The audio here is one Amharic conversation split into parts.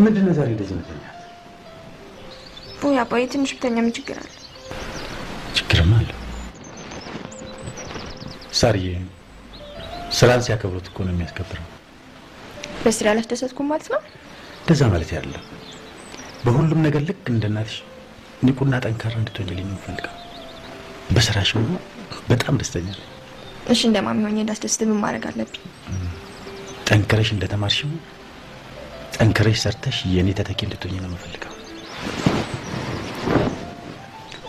ምንድን ነው ዛሬ እንደዚህ መተኛት? ውይ አባዬ ትንሽ ብተኛ ምን ችግር አለ? ችግርማ አለ ሳርዬ። ስራን ሲያከብሩት እኮ ነው የሚያስከብረው። በስራ አላስደሰትኩም ማለት ነው? እንደዛ ማለት አይደለም። በሁሉም ነገር ልክ እንደ እናትሽ ንቁና ጠንካራ እንድትሆኝልኝ ነው የምፈልገው። በስራሽም በጣም ደስተኛ ነኝ። እሺ እንደማሚ ሆኜ እንዳስደስት ምን ማድረግ አለብኝ? ጠንክረሽ እንደተማርሽው ጠንክረሽ ሰርተሽ የኔ ተተኪ እንድትሆኚ ነው የምፈልገው።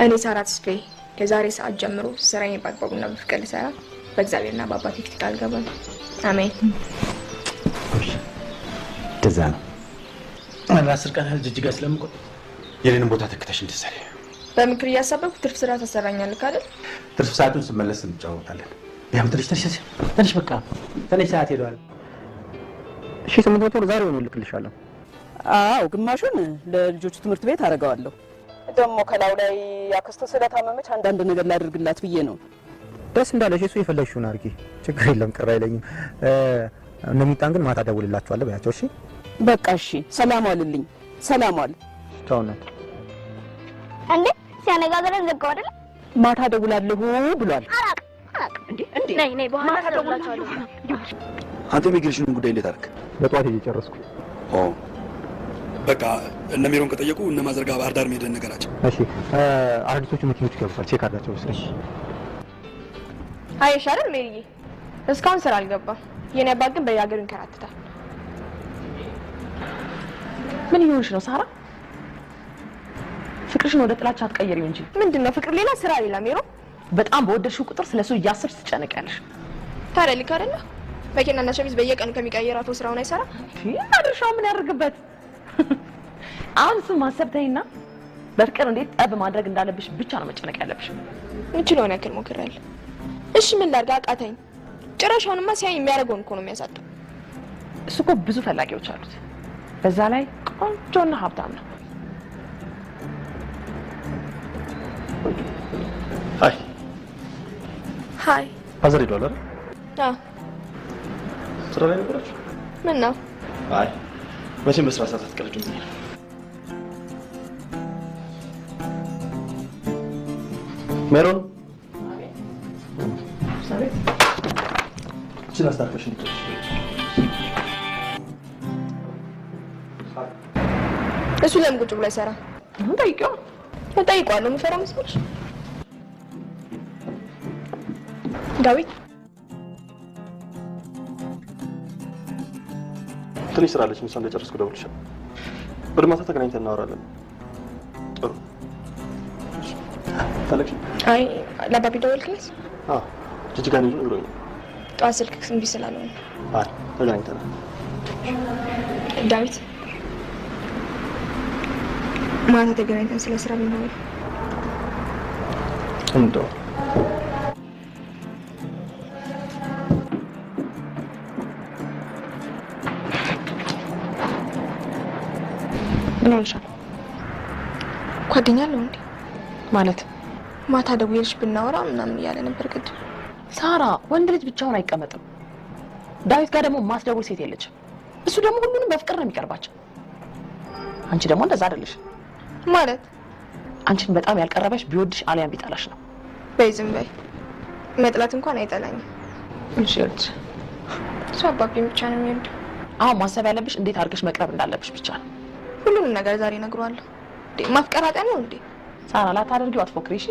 እኔ ሳራ ተስፋዬ ከዛሬ ሰዓት ጀምሮ ስራዬን በአግባቡና በፍቅር ልሰራ በእግዚአብሔርና በአባቴ ፊት ቃል እገባለሁ። አሜን። እንደዛ ነው። ለ10 ቀን ያህል ጅጅጋ ስለምቆይ የኔንም ቦታ ተክተሽ እንድትሰሪ። በምክር እያሳበብኩ ትርፍ ስራ ታሰራኛለህ አይደል? ትርፍ ሰዓቱን ስመለስ እንጫወታለን። ያም ትንሽ ትንሽ ትንሽ በቃ ትንሽ ሰዓት ሄደዋል። 1800 ብር ዛሬውኑ እልክልሻለሁ። አዎ ግማሹን ለልጆቹ ትምህርት ቤት አደርገዋለሁ። ደግሞ ከላው ላይ አክስቱ ስለታመመች አንዳንድ ነገር ላድርግላት ብዬ ነው። ደስ እንዳለሽ እሱ የፈለግሽውን አድርጊ፣ ችግር የለም፣ ቅር አይለኝም። እነሚጣን ግን ማታ ደውልላችኋለሁ በያቸው። እሺ በቃ እሺ። ሰላም ዋልልኝ። ሰላም ዋል። ቻው እናት። እንዴ ሲያነጋግረን ዘጋው አይደል? ማታ ደውላለሁ ብሏል። እንዴ እንዴ ነይ ነይ፣ በኋላ ደውላችኋለሁ። አንተ ኢሚግሬሽኑን ጉዳይ እንዴት አደረክ? በጠዋት ሄጄ ጨረስኩ። ኦ በቃ እነ ሜሮን ከጠየቁ እነ ማዘርጋ ባህር ዳር መሄድን ነገራቸው። እሺ አዳዲሶቹ መኪኖች ገብቷል፣ check አድርጋቸው እስኪ። አየሽ አይደል ሜሪዬ፣ እስካሁን ስራ አልገባም። የኔ አባት ግን በየሀገሩ ይንከራተታል። ምን ይሆንሽ ነው ሳራ? ፍቅርሽን ወደ ጥላቻ አትቀይሪው እንጂ። ምንድነው ፍቅር ሌላ ስራ ሌላ። ሜሮ በጣም በወደድሽው ቁጥር ስለሱ እያሰብሽ ትጨነቂያለሽ። ታዲያ ልክ አይደለ? መኪናና ሸሚዝ በየቀኑ ከሚቀይር አቶ ስራውን አይሰራ? አድርሻው ምን ያደርግበት? አሁን እሱን ማሰብ ተይና በፍቅር እንዴት ጠብ ማድረግ እንዳለብሽ ብቻ ነው መጨነቅ ያለብሽ። ምችለውን ያክል ሞክሬያለሁ። እሺ ምን ላድርግ? አቃተኝ። ጭራሽ አሁንማ ሲያይ የሚያደርገውን እኮ ነው የሚያሳጣው። እሱ እኮ ብዙ ፈላጊዎች አሉት። በዛ ላይ ቆንጆና ሀብታም ነው። Hi Hi። Father ሄዷል አይደል? አዎ። ስራ ላይ ነበራችሁ? ምን ነው? አይ መቼም በስራ ሰዓት አትቀልጂም ብዬ ነው። ሜሮን እችን አስታርፈሽ እንድትወጪ። እሱ ለምን ቁጭ ብሎ አይሰራም? ጠይቂው። እጠይቀዋለሁ። የምፈራው መስሎሽ? ዳዊት ትንሽ ስራ አለች። ምሳ እንደጨረስኩ እደውልልሻለሁ። ወደ ማታ ተገናኝተን እናወራለን። ጥሩ ፈለግሽ? አይ ለአባቢ ደወልክለት? አዎ ጅጅጋ ነው ነግሮኛል። ጠዋት ስልክ እምቢ ስላለው ነው። አይ ተገናኝተናል። ዳዊት ማታ ተገናኝተን ስለ ስራ ብናወራ እንደው ምን ሆነሻል? ጓደኛ አለው እንዴ? ማለት ማታ ደውዬልሽ ብናወራ ምናምን እያለ ነበር ቅድም። ሳራ ወንድ ልጅ ብቻውን አይቀመጥም። ዳዊት ጋር ደግሞ ማስደውል ሴት የለችም። እሱ ደግሞ ሁሉንም በፍቅር ነው የሚቀርባቸው። አንቺ ደግሞ እንደዛ አይደለሽ። ማለት አንቺን በጣም ያልቀረበሽ ቢወድሽ አልያም ቢጠላሽ ነው። በይ ዝም በይ። መጥላት እንኳን አይጠላኝም። እሺ ይኸውልሽ፣ እሱ አባቢን ብቻ ነው የሚወደው። አሁን ማሰብ ያለብሽ እንዴት አድርገሽ መቅረብ እንዳለብሽ ብቻ ነው። ሁሉንም ነገር ዛሬ እነግረዋለሁ። እንዴ ማፍቀር ኃጢአት ነው እንዴ? ሳራ ላታደርጊው አትፎክሪ እሺ።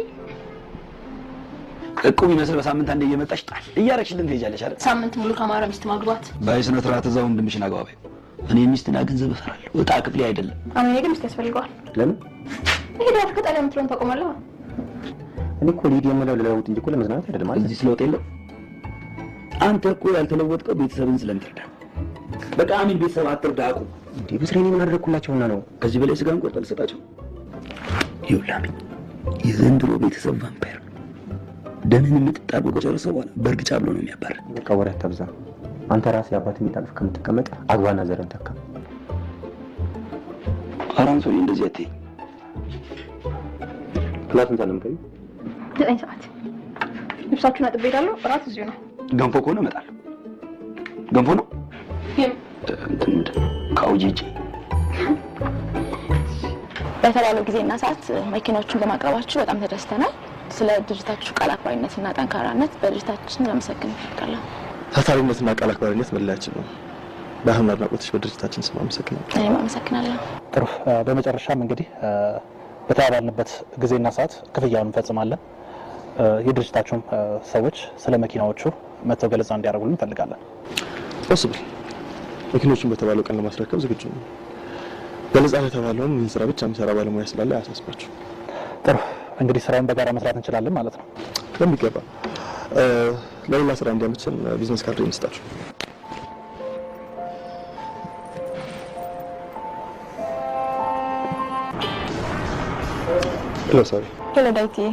እቁብ ይመስል በሳምንት አንዴ እየመጣሽ ጣል እያረግሽልን ትሄጃለሽ አይደል? ሳምንት ሙሉ ከማራ ሚስት ማግባት ባይ ስነ ስርዓት እዛው ወንድምሽን አግባ በይው። እኔ ሚስትና ገንዘብ እፈራለሁ። እጣ ክፍሌ አይደለም። አሁን እኔ ግን ሚስት ያስፈልገዋል። ለምን? ይሄ ዳር ከጣሊያ የምትለውን ታቆማለህ። እኔ እኮ ልሂድ የምለው ለለውጥ እንጂ እኮ ለመዝናናት አይደለም። እዚህ ስለውጥ የለም። አንተ እኮ ያልተለወጥከው ቤተሰብን ስለምትረዳ። በቃ አሚን፣ ቤተሰብ አትርዳ አቁም። እንዴ ብስሬ እኔ ምን አደረኩላቸውና ነው? ከዚህ በላይ ስጋን ቆርጠህ ልሰጣቸው? ይኸውልህ አሚን፣ የዘንድሮ ቤተሰብ ቫምፓየር ነው። ደምህን ምጥጥ አድርጎ ከጨረሰ በኋላ በእርግጫ ብሎ ነው የሚያባርር። በቃ ወሬ አታብዛ። አንተ ራስህ የአባትህን ቤት አቅፈህ ከምትቀመጥ አግባና ዘረን ተካ። ኧረ አንተ ሰውዬ እንደዚህ አትይኝ። Class ስንት ሰዓት ነው የምትገቢው? 9 ሰዓት። ልብሳችሁን አጥቤ እሄዳለሁ። እራት እዚሁ ነው። ገንፎ ከሆነ እመጣለሁ። ገንፎ ነው እንትን ምንድን ነው? ካውጂጂ በተባለው ጊዜና ሰዓት መኪናዎቹን በማቅረባችሁ በጣም ተደስተናል። ስለ ድርጅታችሁ ቃል አክባሪነትና ጠንካራነት በድርጅታችን ላመሰግን እፈልጋለሁ። ታታሪነትና ቃል አክባሪነት መለያችን ነው። በአሁኑ አድናቆትሽ በድርጅታችን ስም አመሰግናለሁ። እኔም አመሰግናለሁ። ጥሩ። በመጨረሻም እንግዲህ በተባባልንበት ጊዜና ሰዓት ክፍያውን እንፈጽማለን። የድርጅታችሁም ሰዎች ስለ መኪናዎቹ መጥተው ገለጻ እንዲያደርጉልን እንፈልጋለን። Possible መኪኖቹን በተባለው ቀን ለማስረከብ ዝግጁ ነው። ገለጻ ለተባለውም ይህን ስራ ብቻ የሚሰራ ባለሙያ ስላለ አያሳስባችሁ። ጥሩ። እንግዲህ ስራውን በጋራ መስራት እንችላለን ማለት ነው። በሚገባ። ለሌላ ስራ እንዲያመችን business card እንስጣችሁ። Hello ሳሪ። Hello ዳዊትዬ፣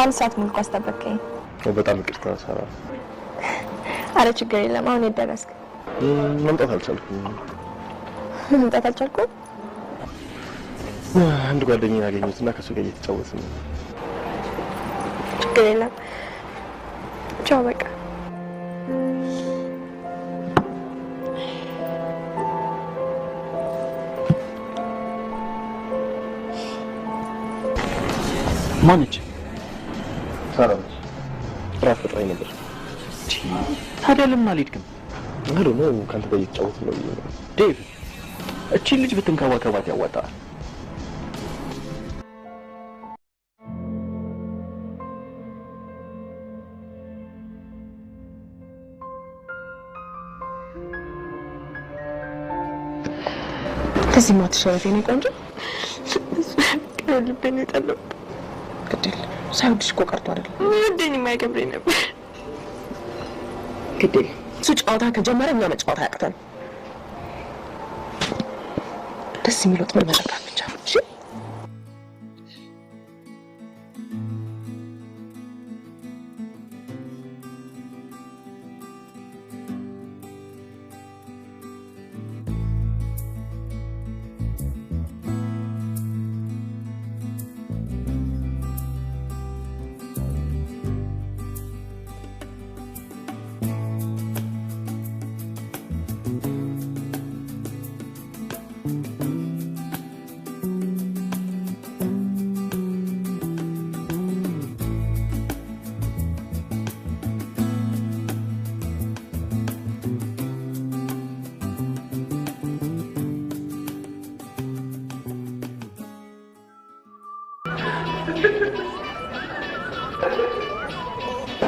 አንድ ሰዓት ሙሉ እኮ አስጠበቅከኝ። በጣም ይቅርታ ሳራ። አረ ችግር የለም። አሁን የት ደረስክ? መምጣት አልቻልኩም። መምጣት አልቻልኩም? አንድ ጓደኛዬን አገኘሁትና ከእሱ ጋር እየተጫወትን ነው። ችግር የለም። ቻው በቃ። ማነች? ሳራ ነች። እራት ፈጥራኝ ነበር። ታዲያ ለምን አልሄድክም? I don't know፣ ከአንተ ጋር እየተጫወትን ነው ብዬ ነው። ዴቭ፣ እቺን ልጅ ብትንከባከባት ያዋጣል። ከዚህ ማትሸረፍ የኔ ቆንጆ። ልቤን የጠለው ግድ የለም ሳይወድሽ እኮ ቀርቶ አይደለም። ወደኝ የማይከብደኝ ነበር። ግድ የለም እሱ ጨዋታ ከጀመረ እኛ መጫወት አያቅተን። ደስ የሚል ወጥመድ መዘርጋት ብቻ ነው። እሺ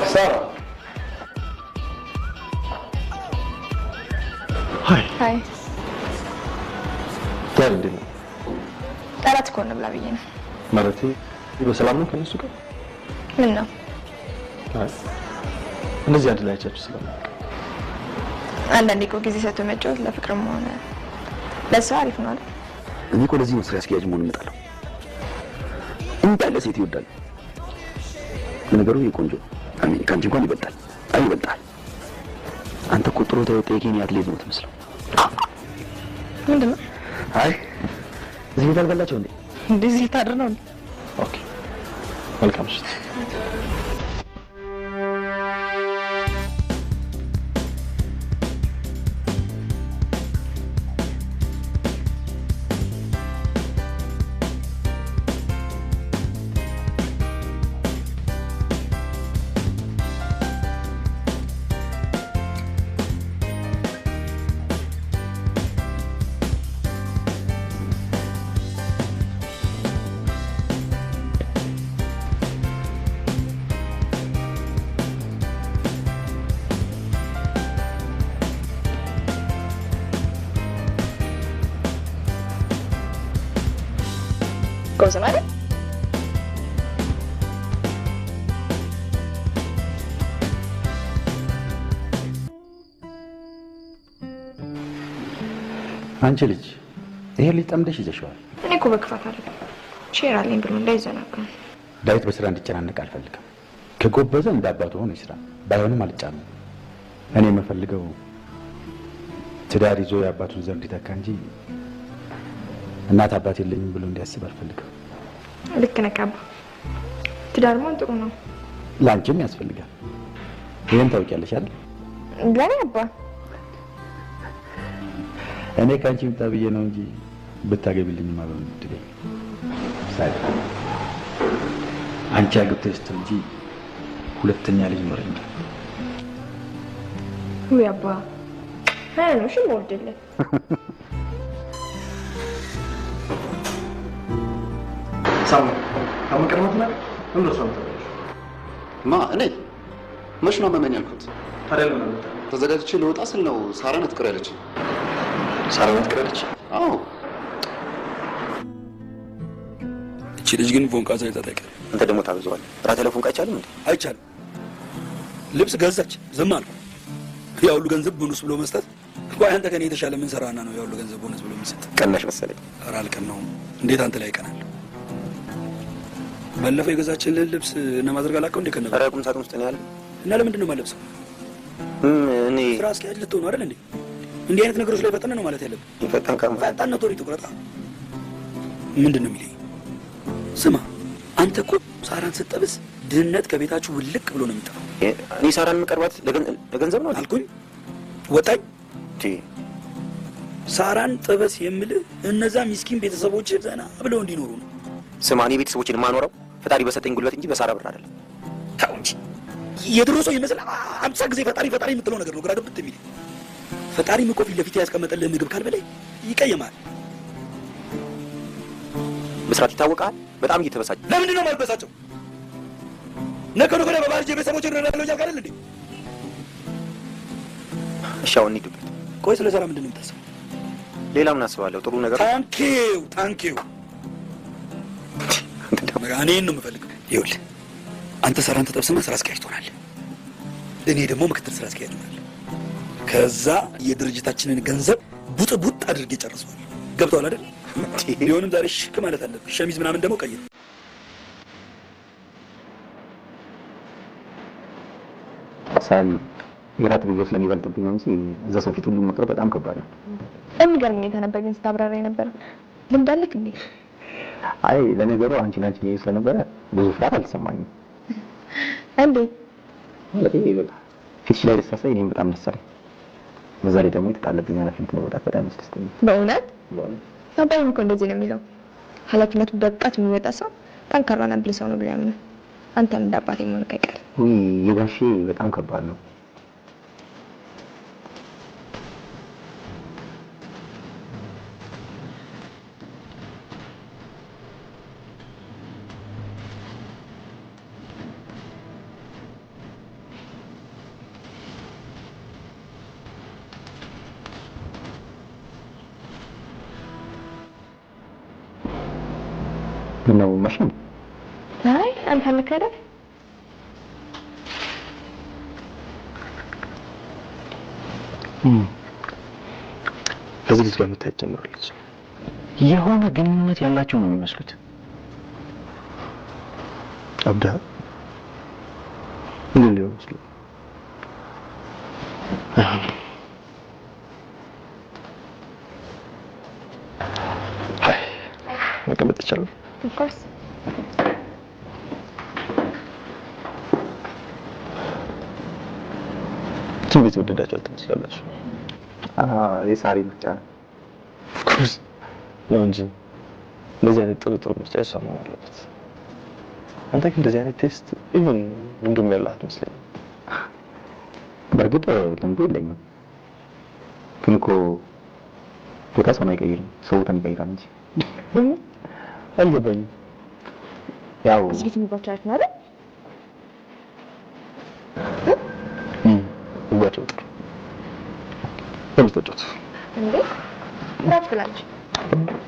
ሳራ hi። Hi። ዛሬ እንዴት ነው? እራት እኮ እንብላ ብዬ ነው። ማለቴ በሰላም ነው ከእነሱ ጋር? ምን ነው? አይ እንደዚህ አንድ ላይ አይቻችሁ ስለማውቅ። አንዳንዴ እኮ ጊዜ ሰጥቶ መጫወት ለፍቅርም ሆነ ለሰው አሪፍ ነው አይደል? እኔ እኮ ለዚህ ነው ስራ አስኪያጅ መሆን እመጣለሁ። እንዳለ ሴት ይወዳል። ለነገሩ ይሄ ቆንጆ አሜን ከአንቺ እንኳን ይበልጣል። አይ ይበልጣል። አንተ እኮ ጥሩ ተወጣ የኬንያ አትሌት ነው የምትመስለው። ምንድን ነው? አይ እዚህ ቤት አልበላቸው እንዴ? እንደዚህ ልታድር ነው? Okay መልካም ምሽት። ጎበዝ ነው አይደል? አንቺ ልጅ ይሄ ልጅ ጠምደሽ ይዘሽዋል። እኔ እኮ በክፋት አይደለም፣ share አለኝ ብሎ እንዳይዘናጋ። ዳዊት በስራ እንዲጨናነቅ አልፈልግም። ከጎበዘ እንደ አባቱ ሆኖ ይስራ፣ ባይሆንም አልጫነውም። እኔ የምፈልገው ትዳር ይዞ የአባቱን ዘር እንዲተካ እንጂ እናት አባት የለኝም ብሎ እንዲያስብ አልፈልግም። ልክ ነህ አባ። ትዳር መሆን ጥሩ ነው፣ ለአንቺም ያስፈልጋል። ይሄን ታውቂያለሽ አይደል? ለኔ አባ። እኔ ካንቺ ምጣ ብዬ ነው እንጂ ብታገቢልኝማ በምን እድሌ። ሳሪ አንቺ አግብተሽ ስትወልጂ ሁለተኛ ልጅ ይኖረኛል። ውይ አባ ሀያ ነው እሺ የምወልድልህ። ሳሙኤል አመቀድመት ነገር እንደሱ ማ እኔ መች ነው አመመኝ ያልኩት? ታዲያ ለምን አልመጣም? ተዘጋጅቼ ልወጣ ስል ነው ሳራ ናት ቅር ያለችኝ። ሳራ ናት ቅር ያለችኝ? አዎ። እቺ ልጅ ግን ፎንቃ ሳይዛት አይቀርም። አንተ ደግሞ ታበዛዋለህ። ራት ያለ ፎንቃ አይቻልም እንዴ? አይቻልም። ልብስ ገዛች፣ ዝም አልኩ። ያ ሁሉ ገንዘብ ቦነስ ብሎ መስጠት። ቆይ አንተ ከኔ የተሻለ ምን ሰራና ነው ያ ሁሉ ገንዘብ ቦነስ ብሎ የሚሰጥ? ቀናሽ መሰለኝ። ኧረ አልቀናውም። እንዴት አንተ ላይ ይቀናል? ባለፈው የገዛችልህን ልብስ እነ ማድረግ አላውቀው እንዴ ከነበረ? ኧረ ቁም ሳጥን ውስጥ ነው ያለው። እና ለምንድን ነው የማለብሰው? እኔ ስራ አስኪያጅ ልትሆን ነው አይደል እንዴ? እንዲህ አይነት ነገሮች ላይ ፈጠን ነው ማለት ያለብህ። ፈጣን ካም ፈጣን ነው ቶሪ ትቁረጣ። ምንድን ነው የሚለኝ? ስማ አንተ እኮ ሳራን ስትጠብስ ድህነት ከቤታችሁ ውልቅ ብሎ ነው የሚጠፋው። እኔ ሳራን የምቀርባት ለገንዘብ ነው አልኩኝ። ወጣኝ። ሳራን ጥበስ የምልህ እነዛ ሚስኪን ቤተሰቦች ዘና ብለው እንዲኖሩ ነው። ስማ እኔ ቤተሰቦችን የማኖረው ፈጣሪ በሰጠኝ ጉልበት እንጂ በሳራ ብር አይደለም። ተው እንጂ የድሮ ሰው ይመስል 50 ጊዜ ፈጣሪ ፈጣሪ የምትለው ነገር ነው ግራ ገብት የሚል። ፈጣሪም እኮ ፊት ለፊት ያስቀመጠልህ ምግብ ካልበላይ ይቀየማል። ብስራት ይታወቃል። በጣም እየተበሳጨ ለምንድን ነው የማልበሳጨው? ነገ ነገ ወዲያ በባልጄ ቤተሰቦችን እረዳለሁ እያልክ አይደል እንዴ? እሺ አሁን እንሂድበት። ቆይ ስለ ሳራ ምንድን ነው የምታስበው? ሌላ ምን አስባለሁ? ጥሩ ነገር። Thank you thank you። እኔን ነው የምፈልገው። ይኸውልህ አንተ ሳራን ተጠብስና ስራ አስኪያጅ ትሆናለህ፣ እኔ ደግሞ ምክትል ስራ አስኪያጅ እሆናለሁ። ከዛ የድርጅታችንን ገንዘብ ቡጥ ቡጥ አድርጌ ጨርሰዋለሁ። ገብቶሃል አይደል? ቢሆንም ዛሬ ሽክ ማለት አለብህ። ሸሚዝ ምናምን ደግሞ ቀይር። ሳሪ የራት ጊዜ ስለሚበልጥብኝ ነው እንጂ እዛ ሰው ፊት ሁሉ መቅረብ በጣም ከባድ ነው። የሚገርም ሁኔታ ነበር ግን ስታብራራ የነበረው። ልምድ አለክ እንዴ? አይ ለነገሩ አንቺ ላንቺ እያየሁ ስለነበረ ብዙ ፍርሃት አልተሰማኝም። እንዴ? ማለቴ በቃ ፊትሽ ላይ ደስታ ሳይ እኔም በጣም ደስ አለኝ። በዛ ላይ ደግሞ የተጣለብኝ ኃላፊነት መወጣት በጣም ያስደስተኛል። በእውነት አባዬም እኮ እንደዚህ ነው የሚለው። ኃላፊነቱን በብቃት የሚወጣ ሰው ጠንካራና ብልህ ሰው ነው ብሎ ያምናል። አንተም እንደ አባቴ መሆንክ አይቀርም። ውይ የጋሼ በጣም ከባድ ነው። ምነው መሸ? አይ አንተ አልመከረም? ከዚህ ልጅ ጋር መታየት ጀምራለች። የሆነ ግንኙነት ያላቸው ነው የሚመስሉት። አብዳ ምን ሊሆን ይችላል? አይ መቀመጥ ይቻላል? Of course. ቤት ወደዳችሁ ትመስላላችሁ። የሳሪ ምርጫ ነው። Of course ነው እንጂ እንደዚህ አይነት ጥሩ ጥሩ ምርጫ የሷ መሆን አለበት። አንተ ግን እንደዚህ አይነት taste even ልምዱም ያለህ አትመስለኝም። በእርግጥ ልምዱ የለኝም፣ ግን እኮ ቦታ ሰውን አይቀይርም፣ ሰው ቦታን ይቀይራል እንጂ። አልገባኝም። ያው እዚህ ቤት ምግባቸው አሪፍ ነው አይደል? ምግባቸው ጥሩ ለምትጫወቱ እንዴ እራት ብላለች።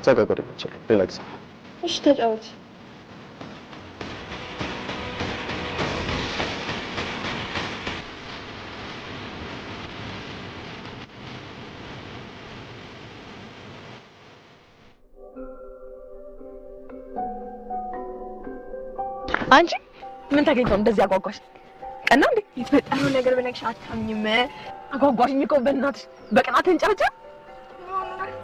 ጸጋ ጓደኞች አሉ። ሌላ ጊዜ እሺ ተጫወት። አንቺ ምን ተገኝቶ እንደዚህ አጓጓሽ? ቀና እንዴ? የተፈጠረው ነገር ብነግርሽ አታምኝም። አጓጓሽኝ እኮ በእናትሽ በቅናት እንጨርጨ።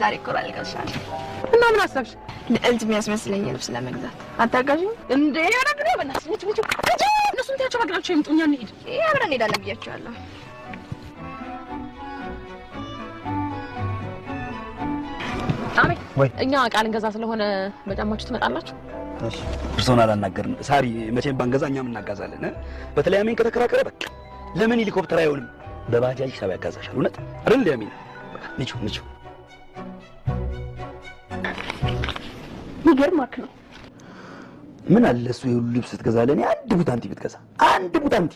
ዛሬ እኮ ላልቀስሻለሁ። እና ምን አሰብሽ? ልዕልት የሚያስመስለኝ ልብስ ለመግዛት አታጋዥኝ እንዴ? ኧረ በእናትሽ ምች ምች ምች። እነሱን ተያቸው በእግራቸው ይምጡ፣ እኛ እንሂድ። ይሄ አብረን እንሄዳለን ብያቸዋለሁ። አሜን። እኛ ዕቃ ልንገዛ ስለሆነ በጫማችሁ ትመጣላችሁ? እሺ። እርሶን አላናገርንም። ሳሪ መቼም ባንገዛ እኛም እናጋዛለን። በተለይ አሜን ከተከራከረ በቃ ለምን ሄሊኮፕተር አይሆንም? በባጃጅ ሂሳብ ያጋዛሻል። እውነት አይደል አሜን? ንቹ ንቹ ይገርማክ ነው። ምን አለ እሱ ይሁሉ ልብስ ስትገዛ ለኔ አንድ ቡታንቲ ብትገዛ፣ አንድ ቡታንቲ።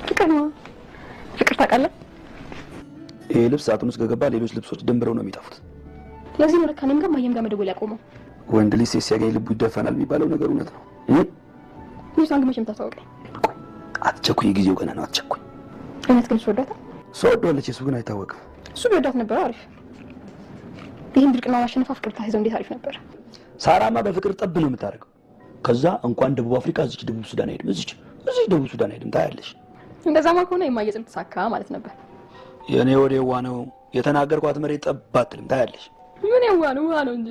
ፍቅር ነው ፍቅር ታውቃለህ። ይሄ ልብስ ሳጥን ውስጥ ከገባ ሌሎች ልብሶች ደንብረው ነው የሚጠፉት። ለዚህ ነው ለካ እኔም ጋር ማየም ጋር መደወል ያቆመው። ወንድ ልጅ ሴት ሲያገኝ ልቡ ይደፈናል የሚባለው ነገር እውነት ነው። ልጅቷን ግን መቼም ታስተዋውቀኝ። አትቸኩይ፣ ጊዜው ገና ነው። አትቸኩይ። እውነት ግን እሱ ወዷታል? እሷ ወደዋለች፣ እሱ ግን አይታወቅም። እሱ ቢወዳት ነበር አሪፍ። ይህን ድርቅና ማሸነፍ ፍቅር ታይዘው እንዴት አሪፍ ነበር። ሳራማ በፍቅር ጠብ ነው የምታደርገው። ከዛ እንኳን ደቡብ አፍሪካ እዚች ደቡብ ሱዳን አይሄድም፣ እዚች እዚች ደቡብ ሱዳን አይሄድም። ታያለሽ። እንደዛማ ከሆነ የማየጽም ተሳካ ማለት ነበር። የኔ ወደ የዋ ነው የተናገርኳት መሬት ጠብ አትልም። ታያለሽ። ምን የዋ ነው ውሃ ነው እንጂ።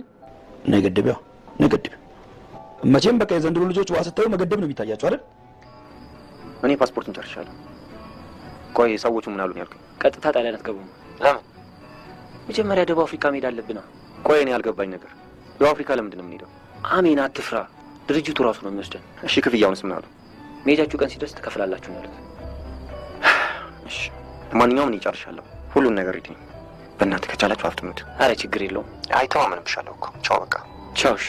ነይ ገድቢዋ፣ ነይ ገድቢው። መቼም በቃ የዘንድሮ ልጆች ውሃ ስታዩ መገደብ ነው የሚታያቸው አይደል? እኔ ፓስፖርቱን ጨርሻለሁ። ቆይ ሰዎቹ ምን አሉኝ ያልከኝ? ቀጥታ ጣሊያን አትገቡም። ለምን? መጀመሪያ ደቡብ አፍሪካ መሄድ አለብና። ቆይ እኔ ያልገባኝ ነገር ደቡብ አፍሪካ ለምንድን ነው የምንሄደው? አሜን አትፍራ፣ ድርጅቱ ራሱ ነው የሚወስደን። እሺ ክፍያውንስ ምን አሉ? መሄጃችሁ ቀን ሲደርስ ትከፍላላችሁ ነው ያሉት። እሺ ማንኛውም እኔ ጨርሻለሁ። ሁሉን ነገር ready ነኝ። በእናትህ ከቻላችሁ አፍጥኑት። አረ ችግር የለውም። አይ ተማመንብሻለሁ እኮ። ቻው በቃ ቻው። እሺ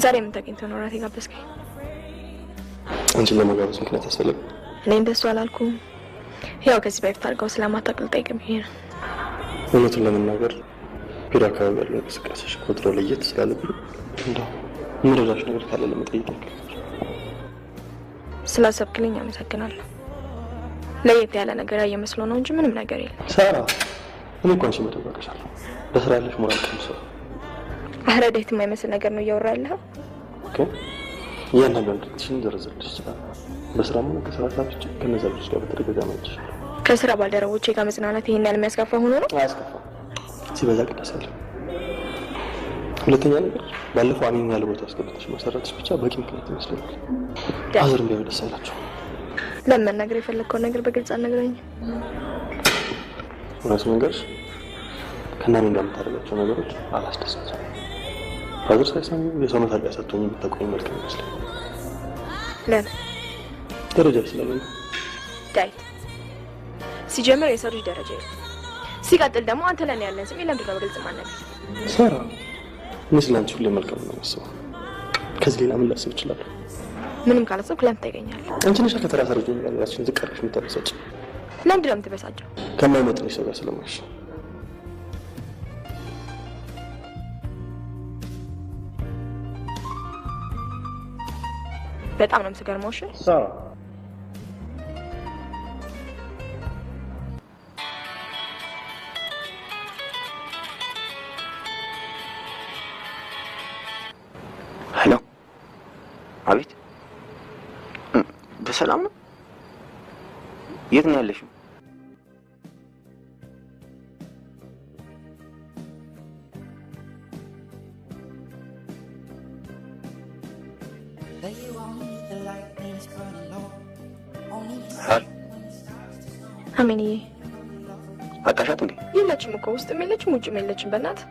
ዛሬ ምን ተገኝቶ ነው እራት የጋበዝከኝ? አንቺን ለመጋበዝ ምክንያት ያስፈልግ? እኔ እንደሱ አላልኩም። ያው ከዚህ በፊት አድርገው ስለማታውቅ ልጠይቅ ብዬ ነው። እውነቱን ለመናገር ቢሮ አካባቢ ያለው እንቅስቃሴሽ ከወትሮ ለየት ስላለብኝ እንደው የምረዳሽ ነገር ካለ ለመጠየቅ ያክል። ስላሰብክልኝ አመሰግናለሁ። ለየት ያለ ነገር ያየ መስሎ ነው እንጂ ምንም ነገር የለም። ሳራ፣ እኔ እኮ አንቺን በደንብ አውቅሻለሁ። ለስራ ያለሽ ሞራል ቀምሶ ኧረ እንዴት የማይመስል ነገር ነው እያወራ ያለኸው። Okay፣ እያንዳንዷን ድርጊትሽን ልዘረዝርልሽ እችላለሁ። በስራም ሆነ ከስራ ሰዓት ውጭ ከእነዚያ ልጆች ጋር በተደጋጋሚ አይቼሻለሁ። ከስራ ባልደረቦቼ ጋር መጽናናት ይሄን ያህል የሚያስከፋ ሆኖ ነው? አያስከፋም፣ ሲበዛ ቅዳሴ አለ። ሁለተኛ ነገር ባለፈው አሜን ያለ ቦታ አስገብተሽ መሰረትሽ ብቻ በቂ ምክንያት ይመስለኛል። አዝርም ቢሆን ደስ አይላቸውም። ለምን መናገር የፈለግከውን ነገር በግልጽ አልነግረኝም? እውነቱን ልንገርሽ ከእናኔ ጋር የምታደርጋቸው ነገሮች አላስደሰቱኝም። Father ሳይሰሙ የሰው መሳቂያ ሰጥቶኝ የምታቆኝ መልክ ይመስለኛል። ለምን? ደረጃ ስለሌለ። ዳዊት፣ ሲጀምር የሰው ልጅ ደረጃ የለም። ሲቀጥል ደግሞ አንተ ለእኔ ያለን ስሜት ለምንድን ነው በግልጽ የማልነግርህ? ሳራ፣ እኔ ስለ አንቺ ሁሌ መልካም ነው የማስበው። ከዚህ ሌላ ምን ላስብ እችላለሁ? ምንም ካላሰብክ ለምን ታገኛለህ? አንቺ ነሽ ከተራ ሰራተኛ ጋር ራስሽን ዝቅ አድርገሽ የምታበሳጭ። ለምንድን ነው የምትበሳጨው? ከማይመጥንሽ ሰው ጋር ስለማይሽ። በጣም ነው የምትገርመው። እሺ ሳራ፣ Hello። አቤት። በሰላም ነው? የት ነው ያለሽው? አሜንዬ፣ አጣሻት እንዴ? የለችም እኮ ውስጥም የለችም ውጭም የለችም። በእናትህ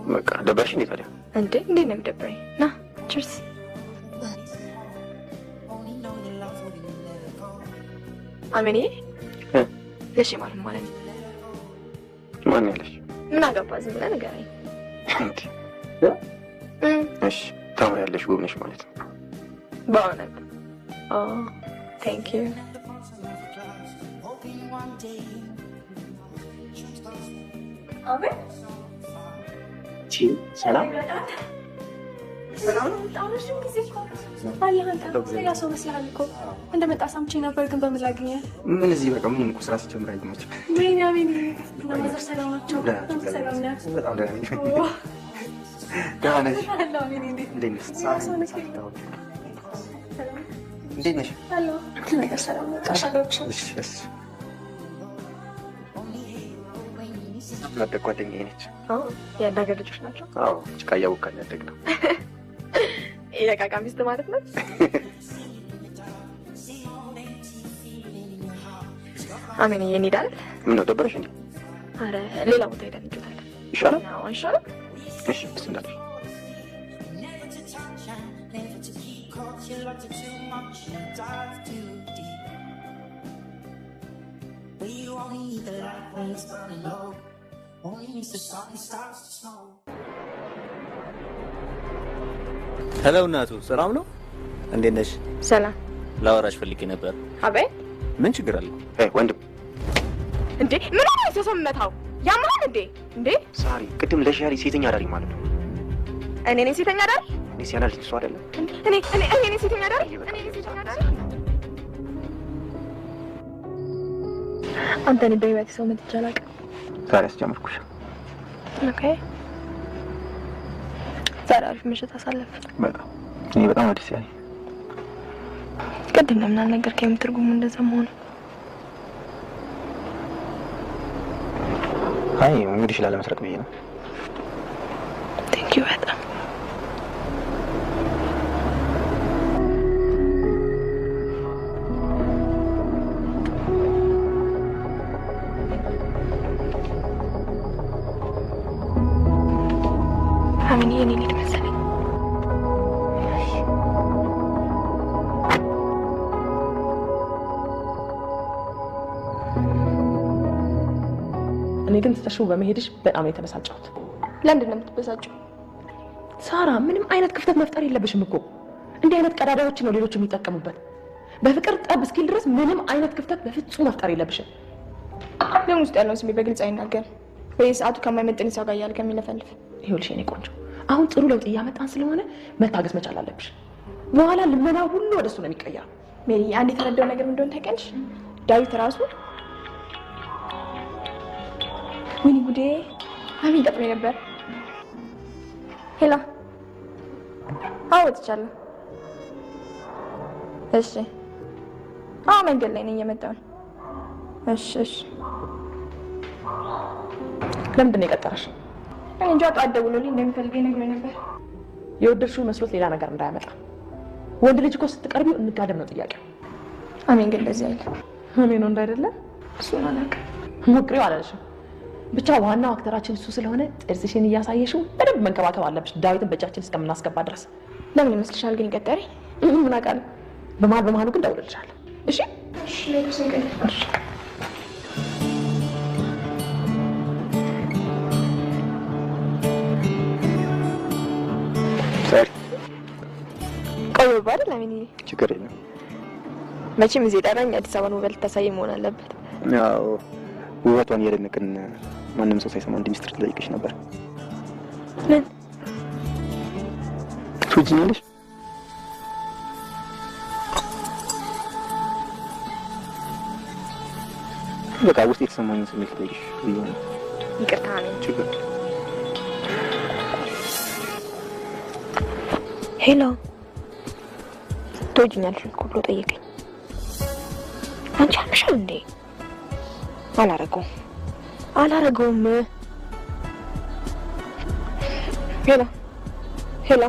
በቃ ደበረሽ እንዴ ታዲያ? እንዴ እንዴት ነው የሚደብረኝ? ና cheers። አሜንዬ፣ ለሺ ማለት ማለት ነው። ማን ያለሽ? ምን አገባ? ዝም ብለህ ንገረኝ። እንዴ እሺ፣ ታምሪያለሽ፣ ውብ ነሽ ማለት ነው። በእውነት? Oh thank you። ሰላም ሌላ ሰው መስልሃል እኮ እንደመጣ ሰምቼ ነበር፣ ግን በምን ላግኘህ? ምን እዚህ በቃ ምንም እኮ ስራ ሲጀምር አይገኝም። ወይኔ አሜን። እና mother ሰላም ናቸው? ሰላም ነህ? በጣም ደህና ነኝ። ደህና ነሽ? አለሁ አሜን። እንዴት እንዴት ነሽ? ሌላ ሰው ነህ? እንዴት ነሽ? አለሁ ሁሉ ነገር ሰላም ነው። ጨርሻለሁ። እሺ እሺ። ያደግ ጓደኛዬ ነች። የአንድ ሀገር ልጆች ናቸው። አዎ፣ ጭቃ እያቦካን ያደግነው። የቃቃ ሚስት ማለት ነው። አሜን እንሄዳለን። ምን ነው ደበረሽ እንዴ? አረ ሌላ ቦታ ሄደን እንጫወታለን። ይሻላል። አዎ ይሻላል። እሺ ደስ እንዳለሽ። Hello እናቱ፣ ሰላም ነው? እንዴት ነሽ? ሰላም። ላወራሽ ፈልጌ ነበር። አቤት። ምን ችግር አለ? ወንድም እንዴ ምን ሆነ? ሰው መታው ያማል እንዴ? እንዴ ሳሪ፣ ቅድም ለሻሪ ሴተኛ አዳሪ ማለት ነው። እኔ ነኝ ሴተኛ አዳሪ? እኔ ሲያናልኝ እሱ አይደለም። እኔ እኔ እኔ ነኝ ሴተኛ አዳሪ? እኔ ነኝ ሴተኛ አዳሪ? አንተ እኔ በህይወት ሰው መጥቼ አላውቅም። ዛሬ አስጀመርኩሽ። Okay፣ ዛሬ አሪፍ ምሽት አሳለፍን። በጣም እኔ በጣም ደስ ያለኝ። ቅድም ለምን አልነገርከኝም ትርጉሙ እንደዛ መሆኑ? አይ እንግዲህ ላለመስረቅ ብዬ ነው። Thank you በጣም። አሜን የኔ ልጅ መሰለኝ። እኔ ግን ትተሽው በመሄድሽ በጣም ነው የተበሳጨሁት። ለምንድን ነው የምትበሳጨው? ሳራ ምንም አይነት ክፍተት መፍጠር የለብሽም እኮ። እንዲህ አይነት ቀዳዳዎች ነው ሌሎች የሚጠቀሙበት። በፍቅር ጠብ እስኪል ድረስ ምንም አይነት ክፍተት በፍጹም መፍጠር የለብሽም። ለምን ውስጥ ያለውን ስሜት በግልጽ አይናገርም? በየሰዓቱ ከማይመጥን ሰው ጋር እያለ ከሚለፈልፍ። ይኸውልሽ የኔ ቆንጆ፣ አሁን ጥሩ ለውጥ እያመጣን ስለሆነ መታገስ መቻል አለብሽ። በኋላ ልመና ሁሉ ወደ እሱ ነው የሚቀየረው። ሜሪ፣ አንድ የተረዳው ነገር እንደሆነ ታውቂያለሽ? ዳዊት ራሱ ወይኔ ጉዴ፣ አሜን ጠጥሮኝ ነበር። Hello፣ አዎ ወጥቻለሁ። እሺ፣ አዎ መንገድ ላይ ነኝ፣ እየመጣሁ ነው። እሺ እሺ። ለምንድን ነው የቀጠረሽ? እኔ እንጃ፣ ጠዋት ደውሎልኝ እንደሚፈልገኝ ነግሮኝ ነበር። የወደድሽው መስሎት ሌላ ነገር እንዳያመጣ። ወንድ ልጅ እኮ ስትቀርቢው እንጋደም ነው ጥያቄው። አሜን ግን እንደዚህ አይደለም። አሜን ወንድ አይደለም? እሱን አላውቅም። ሞክሪው አላለሽም። ብቻ ዋናው አክተራችን እሱ ስለሆነ ጥርስሽን እያሳየሽው በደንብ መንከባከብ አለብሽ፣ ዳዊትን በእጃችን እስከምናስገባ ድረስ። ለምን ይመስልሻል ግን የቀጠረኝ? ምን አውቃለሁ። በመሀል በመሀሉ ግን እደውልልሻለሁ። እሺ እሺ። ሳሪ ቆየሁ አይደል? አሜን ችግር የለም። መቼም እዚህ የጠራኝ አዲስ አበባን ውበት ልታሳየኝ መሆን አለበት። ያው ውበቷን እያደነቅን ማንም ሰው ሳይሰማ አንድ ሚስጥር ልጠይቅሽ ነበር። ምን? ትወጂኛለሽ? በቃ ውስጥ የተሰማኝን ስሜት ልጠይቅሽ ብዬ ነው። ይቅርታ አሜን። ችግር Hello፣ ትወጂኛለሽ እኮ ብሎ ጠየቀኝ። አንቺ አምሻል እንዴ? አላረገውም አላረገውም። Hello hello፣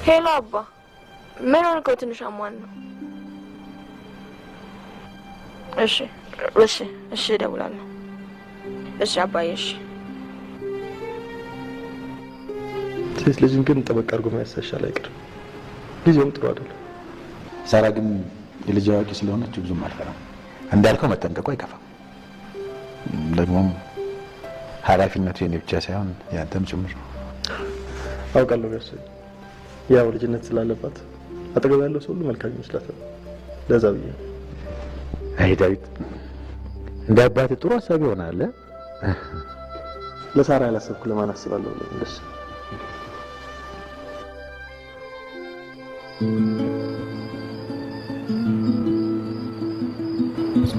Hello አባ፣ ምን ሆንከው? ትንሽ አሟን ነው። እሺ እሺ እሺ፣ እደውላለሁ። እሺ አባዬ፣ እሺ። ሴት ልጅን ግን ጠበቅ አድርጎ መያዝ ሳይሻል አይቀርም። ጊዜውም ጥሩ አይደለም። ሳራ ግን የልጅ አዋቂ ስለሆነች ብዙም አልፈራም። እንዳልከው መጠንቀቁ አይከፋም። ደግሞም ኃላፊነቱ የኔ ብቻ ሳይሆን ያንተም ጭምር ነው። አውቃለሁ ጋሼ፣ ያው ልጅነት ስላለባት አጠገብ ያለው ሰው ሁሉ መልካም ይመስላታል። ለዛ ብዬ ነው። አይ ዳዊት፣ እንደ አባትህ ጥሩ ሀሳብ ይሆናል። ለሳራ ያላሰብኩ ለማን አስባለሁ ብለህ ነው ጋሼ።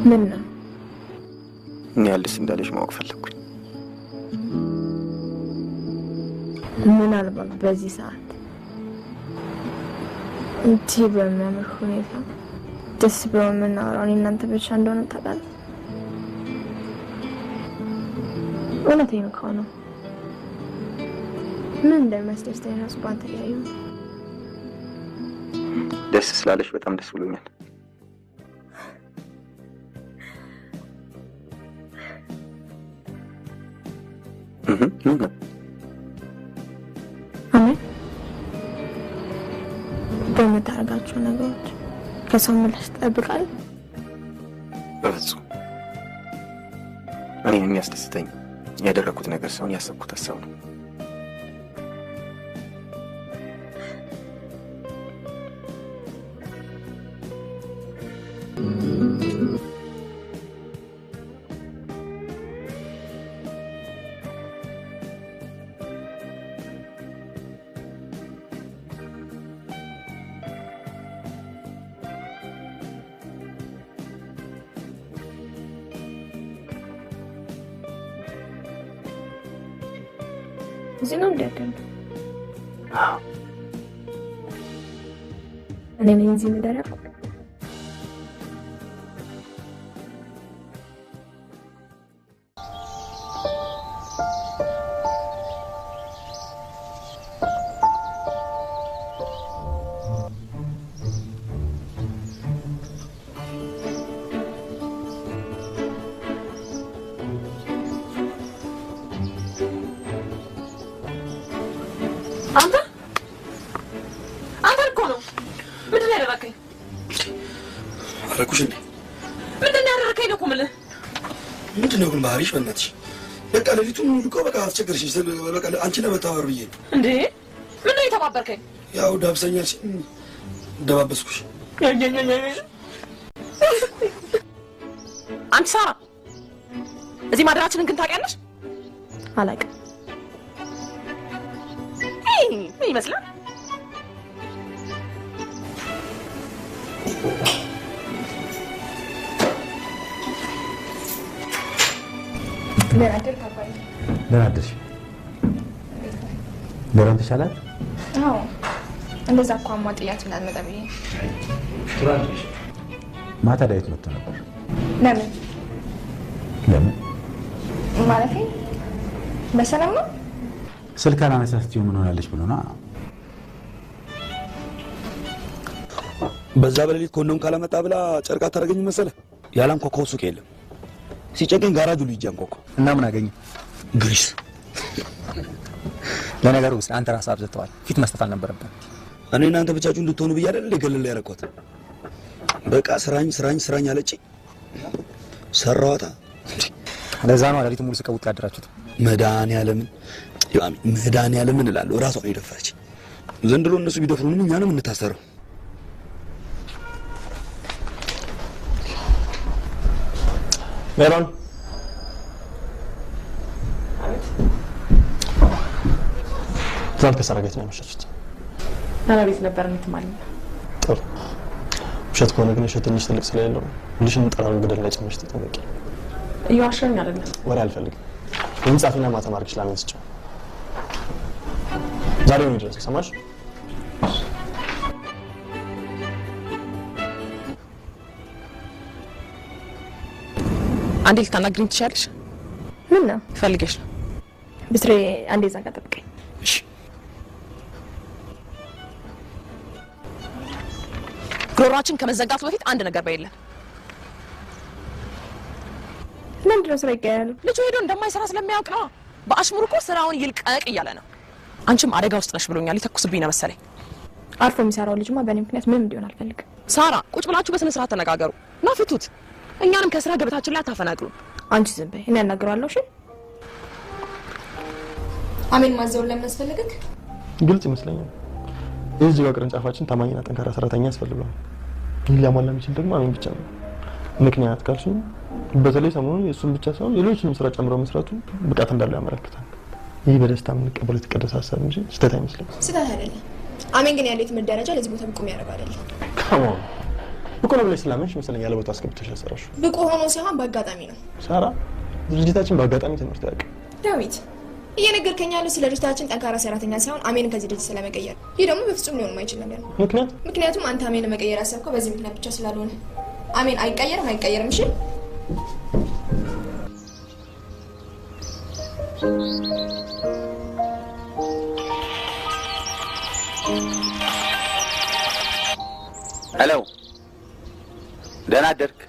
ምን ነው ምን ያህል ደስ እንዳለሽ ማወቅ ፈለግኩኝ። ምናልባት በዚህ ሰዓት እንዲህ በሚያምር ሁኔታ ደስ ብሎ የምናወራው እኔ እናንተ ብቻ እንደሆነ ታውቃለህ። እውነቴን እኮ ነው። ምን እንደሚያስደስተኝ ራሱ በአንተ እያየሁ ነው። ደስ ስላለሽ በጣም ደስ ብሎኛል። ምን ነው? አሜን። በምታደርጋቸው ነገሮች ከሰው ምላሽ ትጠብቃለህ? በፍጹም እኔን የሚያስደስተኝ ያደረኩት ነገር ሳይሆን ያሰብኩት ሀሳብ ነው። እዚህ ነው እንዲያደርግ እኔ ነኝ እዚህ ምደር ያልኩህ። አንተ አንተ እኮ ነው። ምንድን ነው ያደረከኝ? አደረኩሽ እንዴ? ምንድን ነው ያደረከኝ ነው እኮ የምልህ። ምንድን ነው ግን ባህሪሽ? በእናትሽ በቃ ሌሊቱን ሙሉ እኮ በቃ አስቸገርሽኝ። በቃ አንቺ ለመተባበር ብዬ ነው። እንዴ ምን ነው የተባበርከኝ? ያው ዳብሰኛል ሲል ደባበስኩሽ። አንቺ ሳራ፣ እዚህ ማደራችንን ግን ታውቂያለሽ? አላውቅም። ምን ይመስላል? ደህና አደርክ አባዬ? ደህና አደርሽ? ሜሮን ተሻላት? አዎ፣ እንደዛ እኮ አሟ ጥያት እንዳትመጣ ብዬ። ጥሩ አደርሽ። ማታ ዳዊት መጥቶ ነበር። ለምን? ለምን ማለቴ በሰላም ነው? ስልክ አላነሳ ስትይው ምን ሆናለች ብሎ ነው። በዛ በሌሊት ኮንዶም ካላመጣ ብላ ጨርቃ ታደርገኝ መሰለ። ያላንኳኳው ሱቅ የለም። ሲጨንቀኝ ጋራጅ ሁሉ ሂጄ አንኳኳ እና ምን አገኘ? ግሪስ። ለነገሩ አንተ ራስህ አብዝተዋል። ፊት መስጠት አልነበረብህም። እኔ እናንተ ብቻችሁ እንድትሆኑ ብዬ አይደል ገለል ያደረኳት። በቃ ስራኝ ስራኝ ስራኝ አለች። ሰራዋታ። ለዛ ነው ሌሊቱን ሙሉ ስቀውጥ ያደራችሁት። መድኃኒዓለምን መድኃኒዓለምን እላለሁ። እራሷ ነው የደፈረች። ዘንድሮ እነሱ ቢደፍሩንም እኛ ነው የምንታሰረው። ሜሮን ትናንት ከሳራ ጋር የት ነው ያመሻችሁት? ኧረ ቤት ነበር እንትማለ። ጥሩ። ውሸት ከሆነ ግን ውሸት ትንሽ ትልቅ ስለሌለው ልጅሽን ጠራሩ ገደል ላይ ጨምረሽ ተጠንቀቂ። እየዋሸሁኝ አይደለም። ወሬ አልፈልግም። ይህን ጻፊና ማታ ማድረግሽ ላሜን ስጪው። ዛሬ ነው ይድረስ። ሰማሽ? አንዴ ልታናግሪኝ ትችያለሽ? ምን ነው ፈልጌሽ ነው። ብስሬ፣ አንዴ እዛ ጋር ጠብቀኝ። ጉሮሯችን ከመዘጋቱ በፊት አንድ ነገር በየለን። ለምንድን ነው ስራ ይቀየራል? ልጁ ሄዶ እንደማይሰራ ስለሚያውቅ ነው። በአሽሙር እኮ ስራውን ይልቀቅ እያለ ነው። አንቺም አደጋ ውስጥ ነሽ ብሎኛል። ሊተኩስብኝ ነው መሰለኝ። አርፎ የሚሰራው ልጅማ በእኔ ምክንያት ምንም እንዲሆን አልፈልግም። ሳራ ቁጭ ብላችሁ በስነ ስርዓት ተነጋገሩ እና ፍቱት። እኛንም ከስራ ገበታችን ላይ አታፈናቅሉ። አንቺ ዝም በይ፣ እኔ አናግረዋለሁ። እሺ አሜን። ማዘውን ለምን አስፈለገክ? ግልጽ ይመስለኛል። የዚህ ጋር ቅርንጫፋችን ታማኝና ጠንካራ ሰራተኛ ያስፈልገዋል። ይህን ሊያሟላ የሚችል ደግሞ አሜን ብቻ ነው። ምክንያት ካልሽኝ በተለይ ሰሞኑን የእሱን ብቻ ሳይሆን ሌሎችንም ስራ ጨምሮ መስራቱ ብቃት እንዳለው ያመለክታል። ይህ በደስታ የምንቀበለው የተቀደሰ ሀሳብ እንጂ ስህተት አይመስለኝም። ስህተት አይደለም። አሜን ግን ያለው የትምህርት ደረጃ ለዚህ ቦታ ብቁ የሚያደርገው አይደለም። Come on፣ ብቁ ነው ብለሽ ስላመንሽ መሰለኝ ያለ ቦታ አስገብተሽ ያሰራሽው። ብቁ ሆኖ ሳይሆን በአጋጣሚ ነው። ሳራ፣ ድርጅታችን በአጋጣሚ ትምህርት አያውቅም። ዳዊት፣ እየነገርከኝ ያለው ስለ ድርጅታችን ጠንካራ ሰራተኛ ሳይሆን አሜንን ከዚህ ድርጅት ስለመቀየር። ይህ ደግሞ በፍጹም ሊሆን የማይችል ነገር ነው። ምክንያት ምክንያቱም አንተ አሜንን መቀየር ያሰብከው በዚህ ምክንያት ብቻ ስላልሆነ። አሜን አይቀየርም፣ አይቀየርም። እሺ Hello፣ ደህና አደርክ?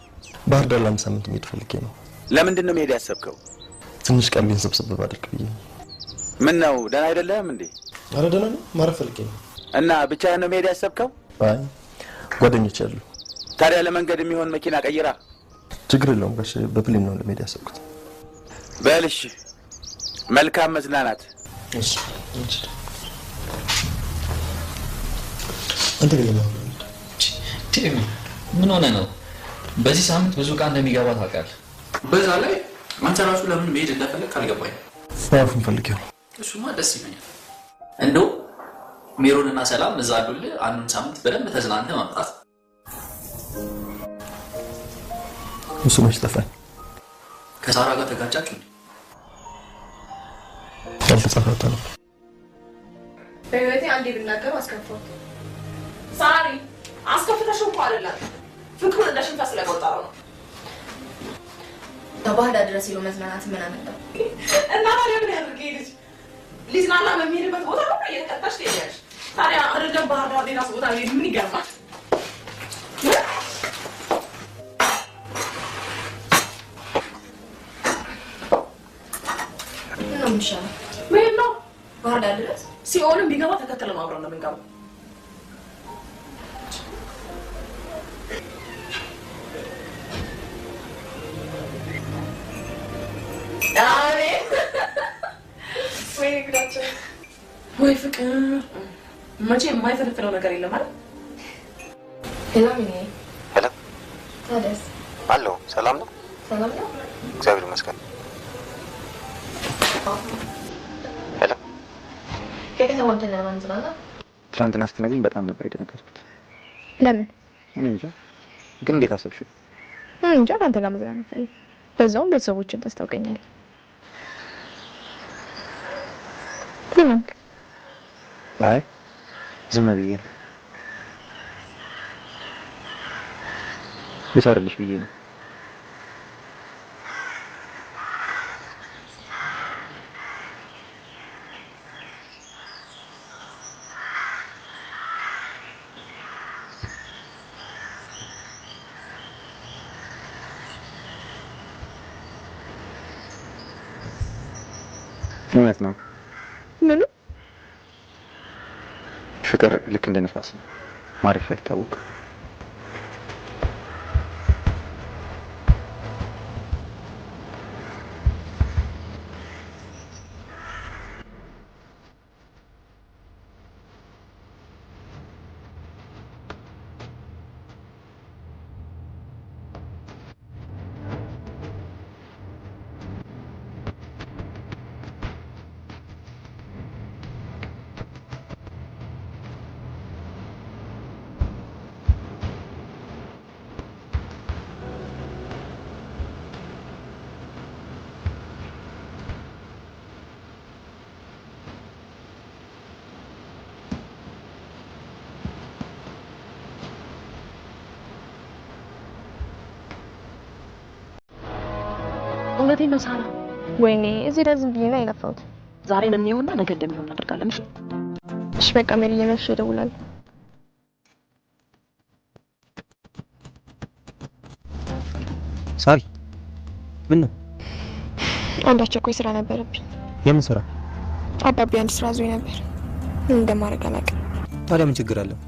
ባህር ዳር ለአንድ ሳምንት መሄድ ፈልጌ ነው። ለምንድን ነው መሄድ ያሰብከው? ትንሽ ቀልቤን ሰብሰብ ባደርግ ብዬ። ምን ነው ደህና አይደለህም እንዴ? አረ ደህና ነኝ፣ ማረፍ ፈልጌ ነው። እና ብቻህን ነው መሄድ ያሰብከው? አይ ጓደኞች አሉ። ታዲያ ለመንገድ የሚሆን መኪና ቀይራ። ችግር የለውም ጋሽ፣ በ plane ነው ለመሄድ ያሰብኩት። በል እሺ፣ መልካም መዝናናት። እሺ። አንተ ግን ለምን ምን ሆነ ነው? በዚህ ሳምንት ብዙ ዕቃ እንደሚገባ ታውቃለህ። በዛ ላይ አንተ ራሱ ለምን መሄድ እንደፈለግ አልገባኝም። ማረፍን ፈልጌ ነው። እሱማ ደስ ይለኛል። እንደው ሜሮን እና ሰላም እዛ አሉልህ። አንዱን ሳምንት በደንብ ተዝናንተህ መምጣት። እሱ መች ጠፋኝ። ከሳራ ጋር ተጋጫችሁ እንዴ? ያልተጻፈ ነው። በህይወቴ አንዴ ብናገረው አስከፋው። ሳሪ አስከፍተሽው እኮ አይደለም፣ ፍቅሩን እንደ ሽንፈት ስለቆጠረው ነው። ባህር ዳር ድረስ ሄዶ መዝናናት ምን አመጣው? እና ታዲያ ምን ያድርግ ይሄ ልጅ? ሊዝናና በሚሄድበት ቦታ ሁሉ እየተቀጣሽ ትሄጃለሽ። ታዲያ አይደለም ባህር ዳር ሌላስ ቦታ ቢሄድ ምን ይገርማል? ምን ነው የሚሻለው? መሄድ ነው ባህር ዳር ድረስ። ሲኦልም ቢገባ ተከትለን አብረን ነው የምንገባው። ወይ ፍቅር፣ መቼ የማይፈለፍለው ነገር የለም አይደል? Hello ሚኒ። Hello። ታዲያስ? አለሁ። ሰላም ነው? ሰላም ነው፣ እግዚአብሔር ይመስገን። Hello። ከከተማ ወጥተን ለማንዝናና። ትናንትና ስትነግሪኝ በጣም ነበር የደነገጥኩት። ለምን? እኔ እንጃ፣ ግን እንዴት አሰብሽው? እንጃ፣ ከአንተ ጋር መዝናናት ፈልጌ፣ በዛውም ቤተሰቦችን ታስታውቀኛለህ። ምን? አይ ዝም ብዬ ነው። ልሰርልሽ ብዬ ነው። እውነት ነው። ምኑ? ፍቅር ልክ እንደ ንፋስ ነው፣ ማረፊያ አይታወቅም። እውነቴን ነው ሳራ። ወይኔ እዚህ ላይ ዝም ብዬ ነው የለፋሁት። ዛሬ እንየውና ነገ እንደሚሆን እናደርጋለን። እሺ እሺ፣ በቃ ሜሪ እየመሸ እደውላለሁ። ሳሪ፣ ምን ነው? አንድ አስቸኳይ ስራ ነበረብኝ። የምን ስራ? አባቢ አንድ ስራ አዞኝ ነበር። ምን እንደማደርግ አላውቅም። ታዲያ ምን ችግር አለው?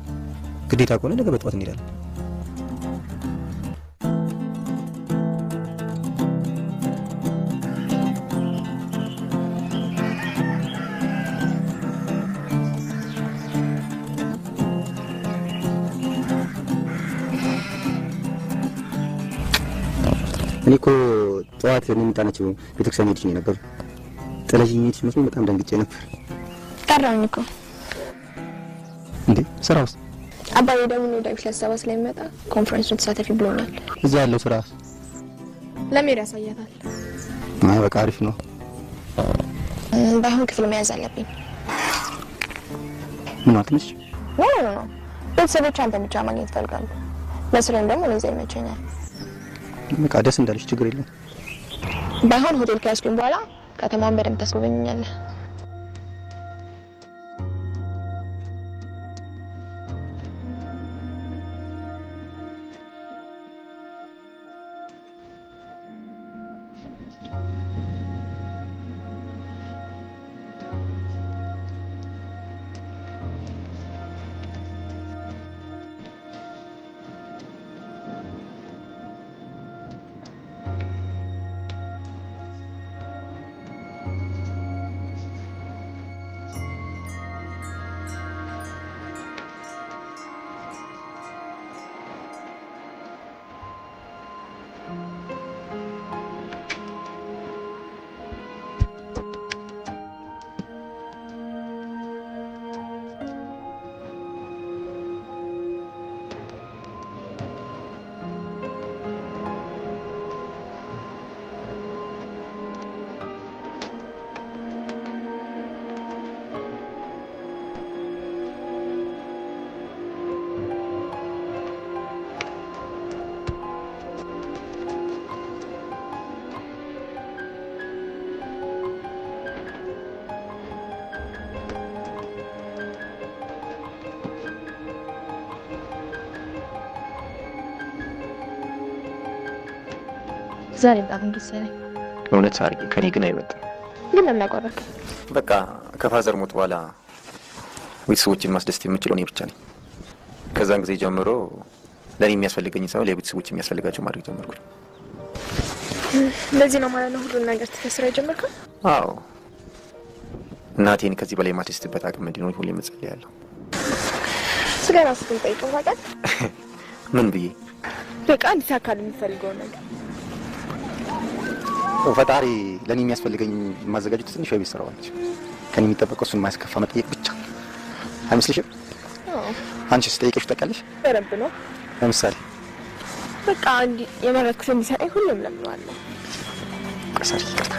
ግዴታ ከሆነ ነገ በጠዋት እንሄዳለን። እኔ እኮ ጠዋት እኔ ናቸው ቤተክርስቲያን ሄድሽ ነው ነበር። ጥለሽኝ ሄድሽ መስሎኝ በጣም ደንግጬ ነበር። ጠራኝ እኮ። እንዴ ስራ ውስጥ? አባዬ ደግሞ ዳዊት ለስብሰባ ስለሚመጣ ኮንፈረንሱን ተሳተፊ ብሎኛል። እዛ ያለው ስራ ለሜሪ ያሳያታል። አይ በቃ አሪፍ ነው። ባይሆን ክፍል መያዝ አለብኝ። ምን አትነሽ? No no no፣ ቤተሰቦች አንተን ብቻ ማግኘት ይፈልጋሉ። ለስራዬም ደግሞ እኔ እዛ ይመቸኛል። በቃ ደስ እንዳለሽ ችግር የለም። ባይሆን ሆቴል ከያዝኩኝ በኋላ ከተማውን በደንብ ታስጎበኘኛለህ። ዛሬ በጣም ደስ አለኝ። እውነት ሳሪ፣ ከኔ ግን አይበልጥም። ግን ለምን አቆረጥክ? በቃ ከ father ሞት በኋላ ቤተሰቦችን ማስደሰት የምችለው እኔ ብቻ ነኝ። ከዛን ጊዜ ጀምሮ ለእኔ የሚያስፈልገኝ ሳይሆን ለቤተሰቦች የሚያስፈልጋቸው ማድረግ ጀመርኩኝ። እንደዚህ ነው ማለት ነው ሁሉን ነገር ትተህ ስራ የጀመርከው? አዎ፣ እናቴን ከዚህ በላይ የማስደስትበት አቅም እንዲኖር ሁሌም እጸልያለሁ። ስለ ራስህ ግን ጠይቀው ታውቃለህ? ምን ብዬ? በቃ እንዲሳካልህ የምትፈልገው ነገር። ፈጣሪ ለእኔ የሚያስፈልገኝ የማዘጋጀት ትንሽ የቤት ስራው ነች። ከኔ የሚጠበቀው እሱን ማያስከፋ መጠየቅ ብቻ አይመስልሽም? አዎ። አንቺስ ጠይቀሽ ታውቂያለሽ? በደንብ ነው። ለምሳሌ? በቃ እንዲህ የመረጥኩት እንዲሰጠኝ ሁሉም ለምነዋለሁ። ሳሪ ይቅርታ።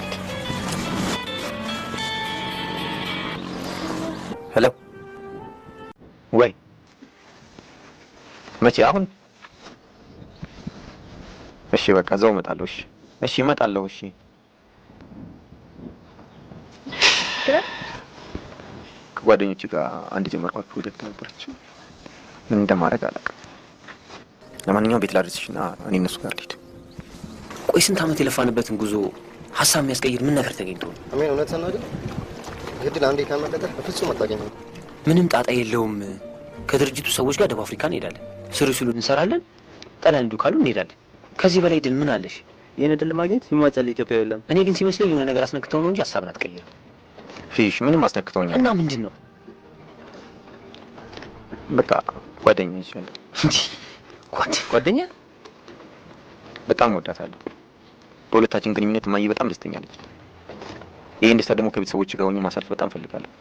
Hello፣ ወይ መቼ? አሁን? እሺ በቃ እዛው እመጣለሁ። እሺ እሺ እመጣለሁ። እሺ ከጓደኞቼ ጋር አንድ የጀመርኳት ፕሮጀክት ነበረች። ምን እንደማደርግ አላውቅም። ለማንኛውም ቤት ላድርስሽና እኔ እነሱ ጋር ልሂድ። ቆይ ስንት ዓመት የለፋንበትን ጉዞ ሀሳብ የሚያስቀይር ምን ነገር ተገኝቶ ነው? አሜን፣ እውነት ነው። ግን አንዴ ካመለጠህ በፍጹም አታገኘውም። ምንም ጣጣ የለውም። ከድርጅቱ ሰዎች ጋር ደቡብ አፍሪካ እንሄዳለን። ስሩ ሲሉ እንሰራለን፣ ጠላን እንዱ ካሉ እንሄዳለን። ከዚህ በላይ ድል ምን አለሽ? ይህን እድል ማግኘት የሚሟጫል ኢትዮጵያዊ የለም። እኔ ግን ሲመስለኝ የሆነ ነገር አስነክተው ነው እንጂ ሀሳብን አትቀይርም። ፊሽ ምንም አስነክተውኛል። እና ምንድን ነው? በቃ ጓደኛ ይሻላል። ጓደኛ በጣም ወዳታለሁ። በሁለታችን ግንኙነት እማዬ በጣም ደስተኛ ነች። ይሄን ደስታ ደግሞ ከቤተሰቦች ጋር ሆኜ ማሳለፍ በጣም ፈልጋለሁ።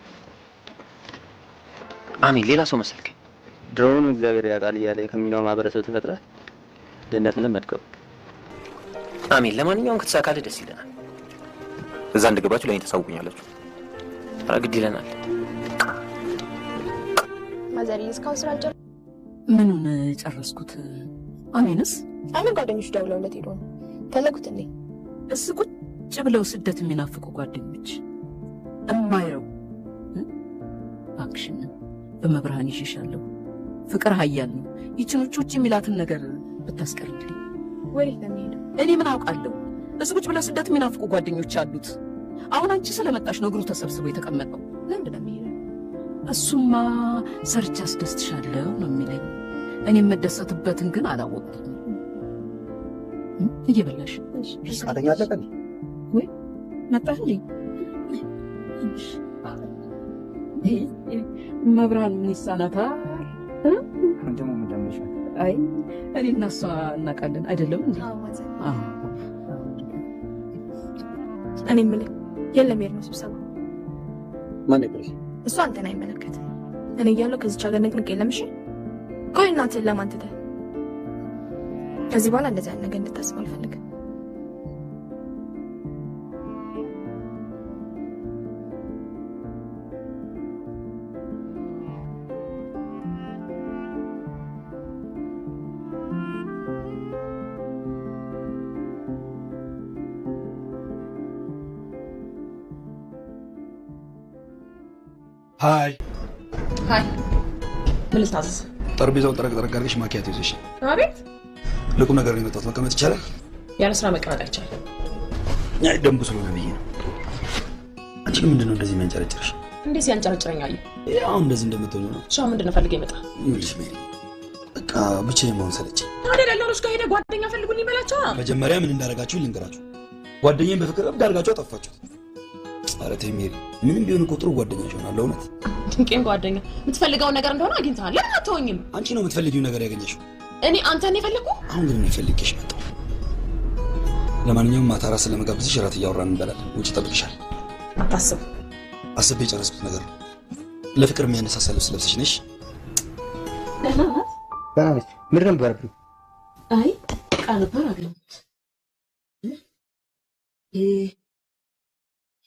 አሜን። ሌላ ሰው መሰልከኝ። ድሮውን እግዚአብሔር ያውቃል እያለ ከሚለው ማህበረሰብ ተፈጥረህ ድህነትን ለመድከው። አሜን። ለማንኛውም ከተሳካልህ ደስ ይለናል። እዛ እንደገባችሁ ለእኔ ታሳውቁኛላችሁ። ኧረ ግድ ይለናል። ማዘርዬ እስካሁን ስራ አልጨረስኩም። ምኑን ጨረስኩት? አሜንስ? አሜን ጓደኞቹ ደውለውለት ሄዶ ነው። ፈለጉት እንዴ? እስ ቁጭ ብለው ስደት የሚናፍቁ ጓደኞች እማይረው። እባክሽን በመብርሃን ይሽሻለሁ። ፍቅር ኃያል ነው። ይችን ውጭ ውጭ የሚላትን ነገር ብታስቀርልኝ። ወዴት ነው የሚሄደው? እኔ ምን አውቃለሁ? እዚህ ቁጭ ብለው ስደት የሚናፍቁ ጓደኞች አሉት። አሁን አንቺ ስለመጣሽ ነው እግሩ ተሰብስቦ የተቀመጠው። ለምንድን ነው የሚሄደው? እሱማ ሰርቼ አስደስትሻለሁ ነው የሚለኝ። እኔ የምደሰትበትን ግን አላወቅኩም። እየበላሽ ፈቃደኛ አለቀን ወይ መጣህ እንዴ? መብርሃን ምን ይሳናታል? ደግሞ ምን ደምሻል? አይ እኔ እና እሷ እናውቃለን አይደለም እንዴ? አዎ። እኔ የምልህ የለም የሄድነው ስብሰባ። ማን ነገረሽ? እሱ አንተን አይመለከትም። እኔ እያለሁ ከዚች ሀገር ንቅንቅ የለም። እሺ ቆይ እናትህን ለማን ትተህ? ከዚህ በኋላ እንደዚህ አይነት ነገር እንድታስብ አልፈልግም። Hi Hi፣ ምን ልታዘዝ? ጠረጴዛውን ጠረግ ጠረግ አድርገሽ ማኪያቶ ይዘሽ። አቤት። ለቁም ነገር ነው የመጣሁት። መቀመጥ ይቻላል? ያለ ስራ መቀመጥ አይቻልም። አይ ደንቡ ስለሆነ ብዬ ነው። አንቺ ግን ምንድን ነው እንደዚህ የሚያንጨረጭርሽ? እንዴት ሲያንጨረጭረኝ አየህ? ያው እንደዚህ እንደምትሆኚ ነው። እሷ ምንድን ነው ፈልገህ የመጣ? ይኸውልሽ ሜሪ፣ በቃ ብቻዬን መሆን ሰለቸኝ። ታዲያ ደላሎች ጋር ሄደህ ጓደኛ ፈልጉልኝ በላቸዋ። መጀመሪያ ምን እንዳደረጋችሁ ልንገራችሁ። ጓደኛዬን በፍቅር እብድ አድርጋችሁ አጠፋችሁት። ኧረ ተይ ሜሪ፣ ምንም ቢሆን እኮ ጥሩ ጓደኛሽ እሆናለሁ። እውነት ድንቄም ጓደኛ የምትፈልገውን ነገር እንደሆነ አግኝተሃል። ለምን አትሆኝም? አንቺ ነው የምትፈልጊው ነገር ያገኘሽው። እኔ አንተን የፈለግኩህ? አሁን ግን እኔ ፈልጌሽ መጣሁ። ለማንኛውም ማታ እራት ስለመጋብዝሽ እራት እያወራን እንበላለን። ውጭ እጠብቅሻለሁ። አታስብ። አስቤ የጨረስኩት ነገር ነው። ለፍቅር የሚያነሳሳ ልብስ ለብሰሽ ነሽ። ደህና ናት? ደህና ነች። ምንድን ነው የምትበረብሪው? አይ ዕቃ ነበር አገኘሁት።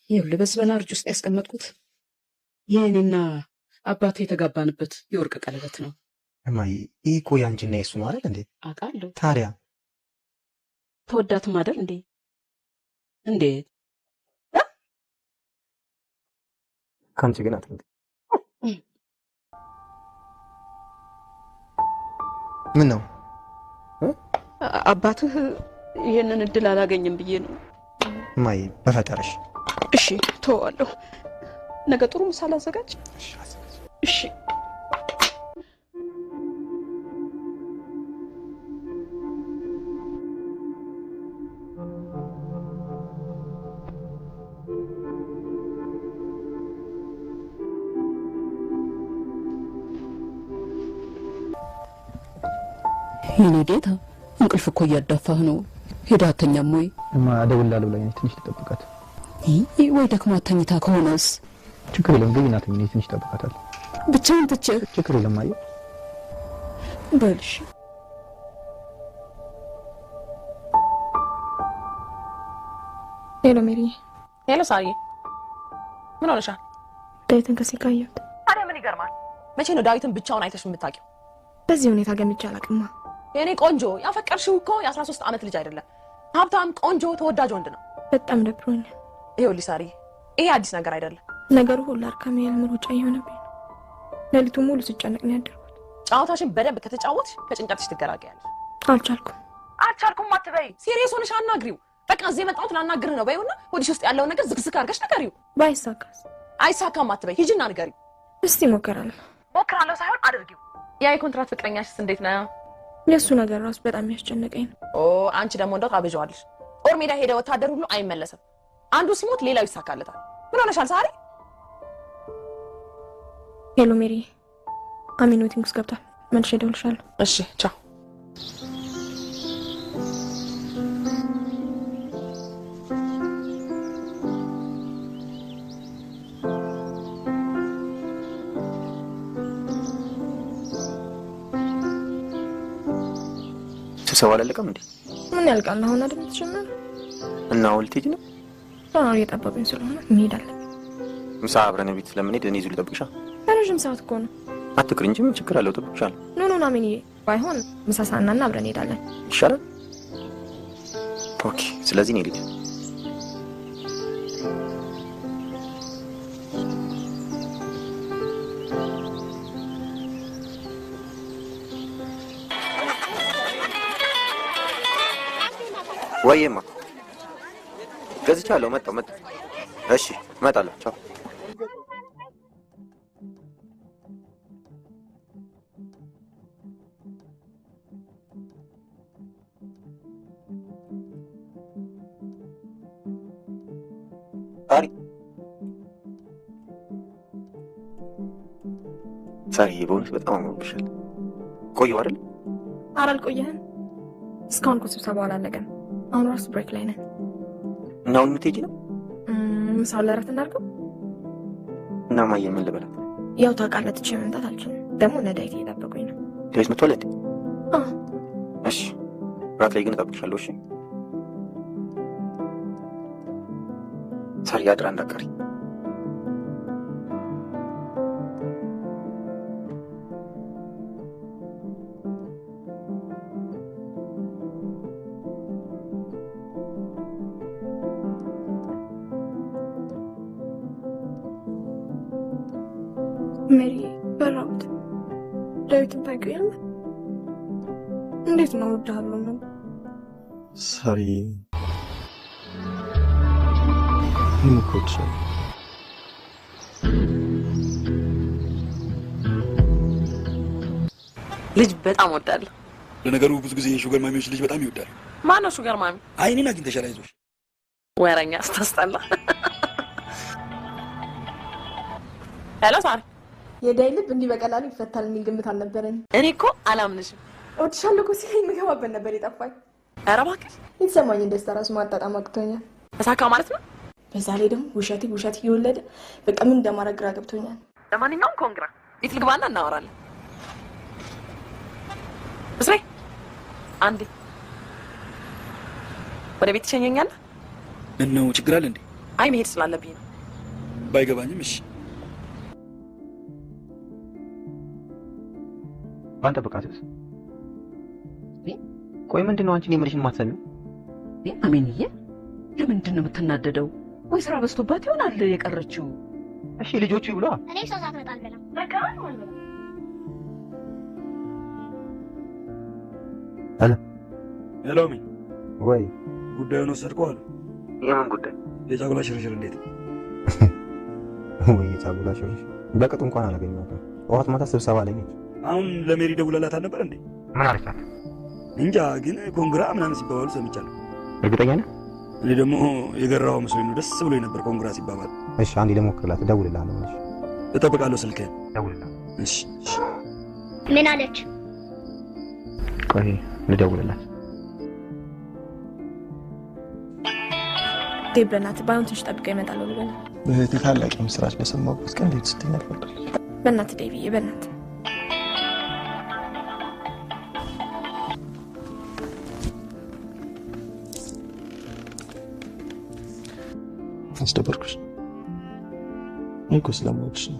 ይኸውልህ በዚህ በላርጅ ውስጥ ያስቀመጥኩት የእኔና አባቴ የተጋባንበት የወርቅ ቀለበት ነው። እማዬ ይህ እኮ የአንቺና የእሱ ነው አይደል እንዴ? አውቃለሁ። ታዲያ ተወዳትም አይደል እንዴ? እንዴት ከአንቺ ግን አትበልጥ። ምን ነው አባትህ ይህንን እድል አላገኝም ብዬ ነው። እማዬ በፈጠረሽ። እሺ ተወዋለሁ። ነገ ጥሩ ምሳ ላዘጋጅ። እሺ የኔ ጌታ እንቅልፍ እኮ እያዳፋህ ነው። ሄደህ አተኛም ወይ? እማ እደውልልሃለሁ ብላኝ ነች። ትንሽ ልጠብቃት። ወይ ደክማ ተኝታ ከሆነስ? ችግር የለም ግቢ እናትኝ፣ እኔ ትንሽ እጠብቃታለሁ። ብቻዬን ትቼህ? ችግር የለም አየህ። በል እሺ። Hello ሜሪ። Hello ሳርዬ፣ ምን ሆነሻል? ዳዊትን ከሴት ጋር አየሁት። ታዲያ ምን ይገርማል? መቼ ነው ዳዊትን ብቻውን አይተሽ የምታውቂው? በዚህ ሁኔታ ገምቼ አላውቅማ። የኔ ቆንጆ ያፈቀርሽው እኮ የ13 ዓመት ልጅ አይደለም። ሀብታም፣ ቆንጆ፣ ተወዳጅ ወንድ ነው። በጣም ደብሮኛል። ይኸውልሽ ሳርዬ፣ ይሄ አዲስ ነገር አይደለም። ነገሩ ሁሉ አድካሚ የህልም ሩጫ እየሆነብኝ ነው። ሌሊቱን ሙሉ ስጨነቅ ነው ያደርኩት። ጨዋታሽን በደንብ ከተጫወትሽ ከጭንቀትሽ ትገላገያለሽ። አልቻልኩም። አልቻልኩም አትበይ። Serious ሆነሽ አናግሪው። በቃ እዚህ የመጣሁት ላናግርህ ነው በይውና ሆድሽ ውስጥ ያለውን ነገር ዝግዝግ አድርገሽ ንገሪው። ባይሳካስ? አይሳካም አትበይ። ሂጂና ንገሪው። እስቲ እሞክራለሁ። ሞክራለሁ ሳይሆን አድርጊው። ያ የኮንትራት ፍቅረኛሽስ እንዴት ነው? የእሱ ነገር ራሱ በጣም የሚያስጨንቀኝ ነው። ኦ አንቺ ደግሞ እንደው ታበዣዋለሽ። ጦር ሜዳ ሄደ ወታደር ሁሉ አይመለስም። አንዱ ሲሞት ሌላው ይሳካለታል። ምን ሆነሻል ሳሪ? Hello ሜሪ፣ አሚን meeting ውስጥ ገብቷል። መልሼ እደውልልሻለሁ። እሺ ቻው። ስብሰባ አላለቀም እንዴ? ምን ያልቃል አሁን አይደል የተጀመረው? እና አሁን ልትሄጂ ነው? አሁን እየጠበቁኝ ስለሆነ መሄድ አለብኝ። ምሳ አብረን ቤት ስለምንሄድ እኔ እዚሁ ልጠብቅሻ። ረዥም ሰዓት እኮ ነው። አትቅሪ እንጂ ምን ችግር አለው? እጠብቅሻለሁ። No no አሜንዬ፣ ባይሆን ምሳ ሳናና አብረን እንሄዳለን። ይሻላል። Okay፣ ስለዚህ እኔ ልሂድ። ወይማ ገዝቻለሁ። መጣሁ መጣሁ። እሺ እመጣለሁ። ቻው። ሳሪ ሳሪ፣ በእውነት በጣም አምሮብሻል። ቆየሁ አይደል? ኧረ አልቆየህም። እስካሁን እኮ ስብሰባው አላለቀም። አሁን ራሱ break ላይ ነን። እና አሁን የምትሄጂ ነው? ምሳውን ለእረፍት እናድርገው። እና ማየ ምን ልበላት? ያው ታውቃለህ፣ ትቼ መምጣት አልችልም። ደግሞ እነ ዳዊት እየጠበቁኝ ነው። ዳዊት መጥቷል እንዴ? አዎ። እሺ፣ እራት ላይ ግን እጠብቅሻለሁ። እሺ ሳሪ፣ አድራ እንዳትቀሪ። ሜሪ በራሁት። ዳዊትን ታውቂው የለ? እንዴት ነው እወድሃለሁ ነው? ሳሪ፣ እኔም እኮ እወድሻለሁ። ልጅ በጣም ወዳለሁ። ለነገሩ ብዙ ጊዜ የ sugar mommy ዎች ልጅ በጣም ይወዳሉ። ማነው sugar mommy? አይ እኔን አግኝተሻል፣ አይዞሽ። ወረኛ ስታስጠላ። Hello ሳሪ፣ የዳይ ልብ እንዲህ በቀላሉ ይፈታል የሚል ግምት አልነበረኝ። እኔ እኮ አላምንሽም። እወድሻለሁ እኮ ሲለኝ የምገባበት ነበር የጠፋኝ። ኧረ እባክሽ። የተሰማኝን ደስታ ራሱ ማጣጣም አቅቶኛል። ተሳካ ማለት ነው። በዛ ላይ ደግሞ ውሸቴ ውሸት እየወለደ በቃ ምን እንደማደርግ ግራ ገብቶኛል። ለማንኛውም congra፣ ቤት ልግባና እናወራለን። ምስሬ አንዴ ወደ ቤት ትሸኘኛለህ? ምን ነው ችግር አለ እንዴ? አይ መሄድ ስላለብኝ ነው። ባይገባኝም እሺ። ባንጠብቃትስ? ቆይ ምንድን ነው አንቺ እኔ የምልሽን የማትሰሚው? አሜንዬ፣ ለምንድን ነው የምትናደደው? ወይ ስራ በዝቶባት ይሆናል የቀረችው። እሺ ልጆቹ ይብሏ። እኔ ሰው ሳትመጣ አልበላም። በቃ አልበላም። Hello Hello፣ አሜን። ወይ ጉዳዩን ወሰድከው አሉ? የምን ጉዳይ? የጫጉላ ሽርሽር እንዴት? ወይ የጫጉላ ሽርሽር በቅጡ እንኳን አላገኘኋትም። ጠዋት ማታ ስብሰባ ላይ ነች። አሁን ለሜሪ ደውለላት አልነበር እንዴ? ምን አለቻት? እንጃ፣ ግን congra ምናምን ሲባባሉ ሰምቻለሁ። እርግጠኛ ነህ? እኔ ደግሞ የገራው መስሎኝ ነው ደስ ብሎኝ ነበር congra ሲባባል። እሺ አንዴ ልሞክርላት፣ እደውልልሃለሁ። እሺ እጠብቃለሁ ስልክህን። እደውልልሃለሁ። እሺ እሺ። ምን አለች? ቆይ ልደውልላት። ዴብ በእናትህ ባይሆን ትንሽ ጠብቀህ እመጣለሁ ልበል። እህቴ ታላቅ የምስራች በሰማሁበት ቀን እንዴት ስትይኝ አልፈቅድልሽም። በእናትህ ዴቪዬ፣ በእናትህ አስደበርኩሽ? እኔ እኮ ስለምወድሽ ነው።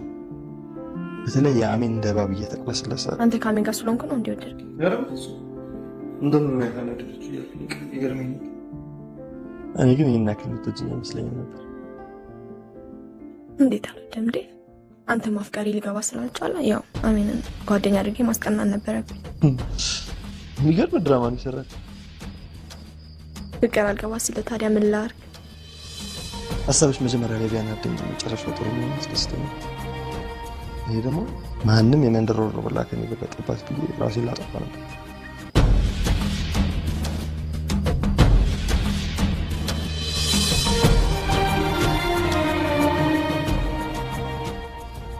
በተለይ የአሜን እንደ እባብ እየተቅለሰለሰ አንተ ከአሜን ጋር ስለሆንክ ነው እንዲወደድ እንደምን ያናደደችው እያልኩኝ ይገርመኛል። እኔ ግን ይህን ያክል የምትወጂኝ አይመስለኝም ነበር። እንዴት አልወደም ዴቭ? አንተ ማፍቀሪ ሊገባ ስላልቻለ ያው አሜንን ጓደኛ አድርጌ ማስቀናት ነበረብኝ። የሚገርም ድራማ ነው የሰራችው። ፍቅር አልገባ ሲል ታዲያ ምን ላድርግ? ሀሳብሽ መጀመሪያ ላይ ቢያናደኝ መጨረሻው ጥሩ መሆኑ ያስደስተኛል። ይሄ ደግሞ ማንም የመንደር ወሮ በላ ከኔ በለጠባት ብዬ ራሴን ላጠፋ ነበር።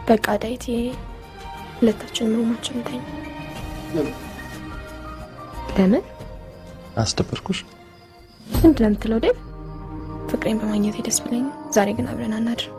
በቃ ዳዊት፣ ሁለታችንም room ኣችን እንተኛ። ለምን አስደበርኩሽ? ምንድን ነው የምትለው ዴቭ? ፍቅሬን በማግኘቴ ደስ ብለኝ፣ ዛሬ ግን አብረን አናድር።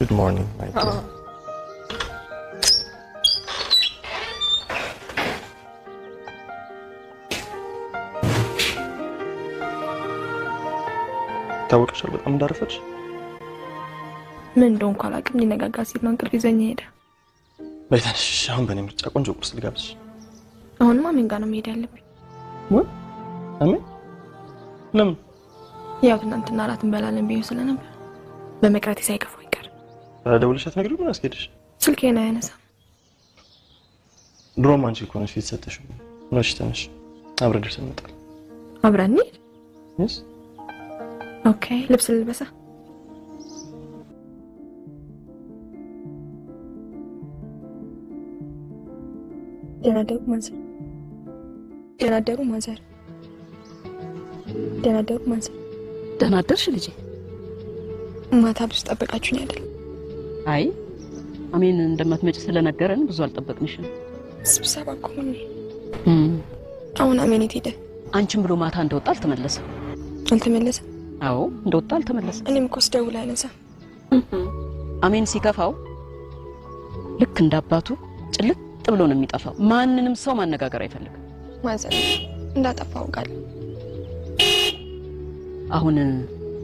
Good morning my dear። ታወቅሻል በጣም እንዳረፈች። ምን እንደሆንኩ አላውቅም። ሊነጋጋ ሲል ነው እንቅልፍ ይዞኝ ሄደ። በይ ተነሽ፣ አሁን በእኔ ምርጫ ቆንጆ ቁርስ ልጋብዝሽ። አሁንማ አሜን ጋር ነው መሄድ ያለብኝ። ወይ አሜን? ለምን? ያው ትናንትና እራት እንበላለን ብዬው ስለነበር በመቅረቴ ሳይከፋው አይቀርም። ኧረ ደውለሽ አትነግሪውም? ምን አስኬደሽ? ስልኬን አያነሳም። ድሮም አንቺ እኮ ነሽ ፊት ሰጠሽው። እሺ ተነሽ፣ አብረን ደርሰን እንመጣለን። አብረን እንሂድ? Yes። Okay፣ ልብስ ልልበሳ። ደህና ደሩ mother። ደህና ደሩ mother። ደህና ደሩ mother። ደህና አደርሽ ልጄ። ማታ ብዙ ጠበቃችሁኝ አይደል? አይ አሜን እንደማትመጪ ስለነገረን ብዙ አልጠበቅንሽም። ስብሰባ እኮ ነው። አሁን አሜን የት ሄደ? አንቺም ብሎ ማታ እንደወጣ አልተመለሰም። አልተመለሰም? አዎ እንደወጣ አልተመለሰም። እኔም እኮ ስደውል አያነሳም። አሜን ሲከፋው ልክ እንዳባቱ ጭልጥ ብሎ ነው የሚጠፋው። ማንንም ሰው ማነጋገር አይፈልግም። ማዘር እንዳጠፋ አውቃለሁ። አሁን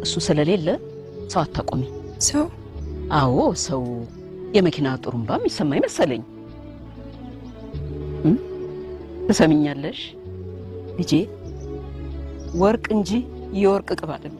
እሱ ስለሌለ ሰው አታቆሚ። ሰው? አዎ ሰው። የመኪና ጥሩምባም ይሰማኝ መሰለኝ። ትሰሚኛለሽ ልጄ? ወርቅ እንጂ የወርቅ ቅብ አይደለም።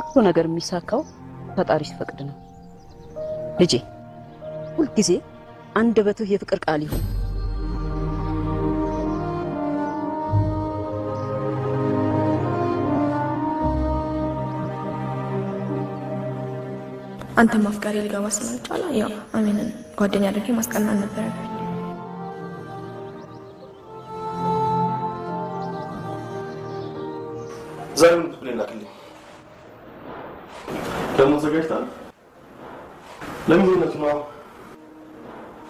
ሁሉ ነገር የሚሳካው ፈጣሪ ሲፈቅድ ነው። ልጄ ሁልጊዜ አንደበትህ የፍቅር ቃል ይሁን። አንተ ማፍቀሪ ሊገባ ስላልቻለ ያው አሜንን ጓደኛ አድርጌ ማስቀናት ነበረብኝ። ዛሬውን ብትብሌን ላክልኝ። ደግሞ ተዘጋጅተሃል? ለሚዜነቱ ነዋ።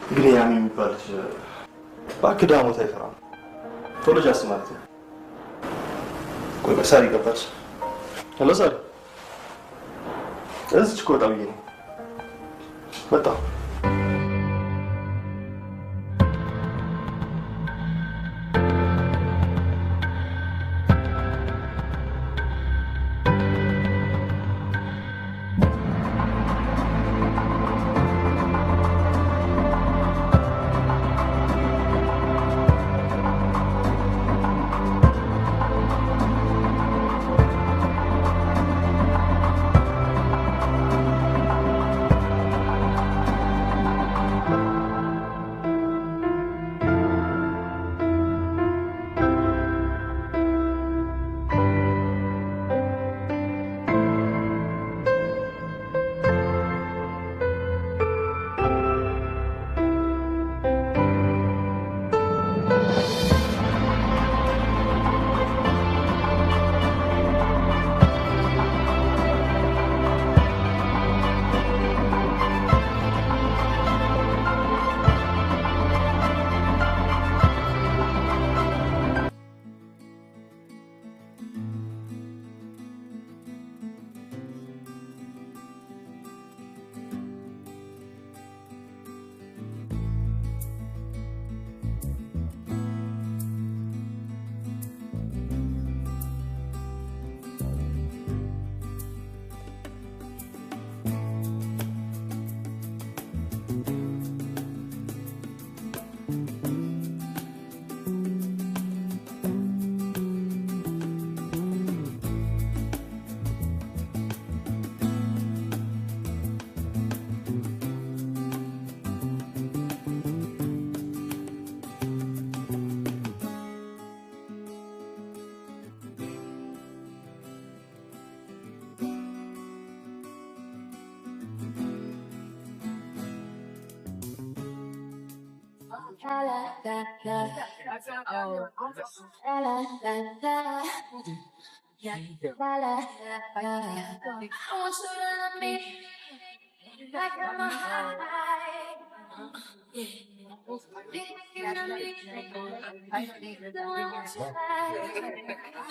ግን ያሚ የሚባል ልጅ እባክህ ዳሞት አይፈራም። ቶሎ ጃስ ማለት ነው። ቆይ ቆይ፣ ሳሪ ገባች። Hello ሳሪ፣ እዚች እኮ ወጣ ብዬ ነው። መጣሁ።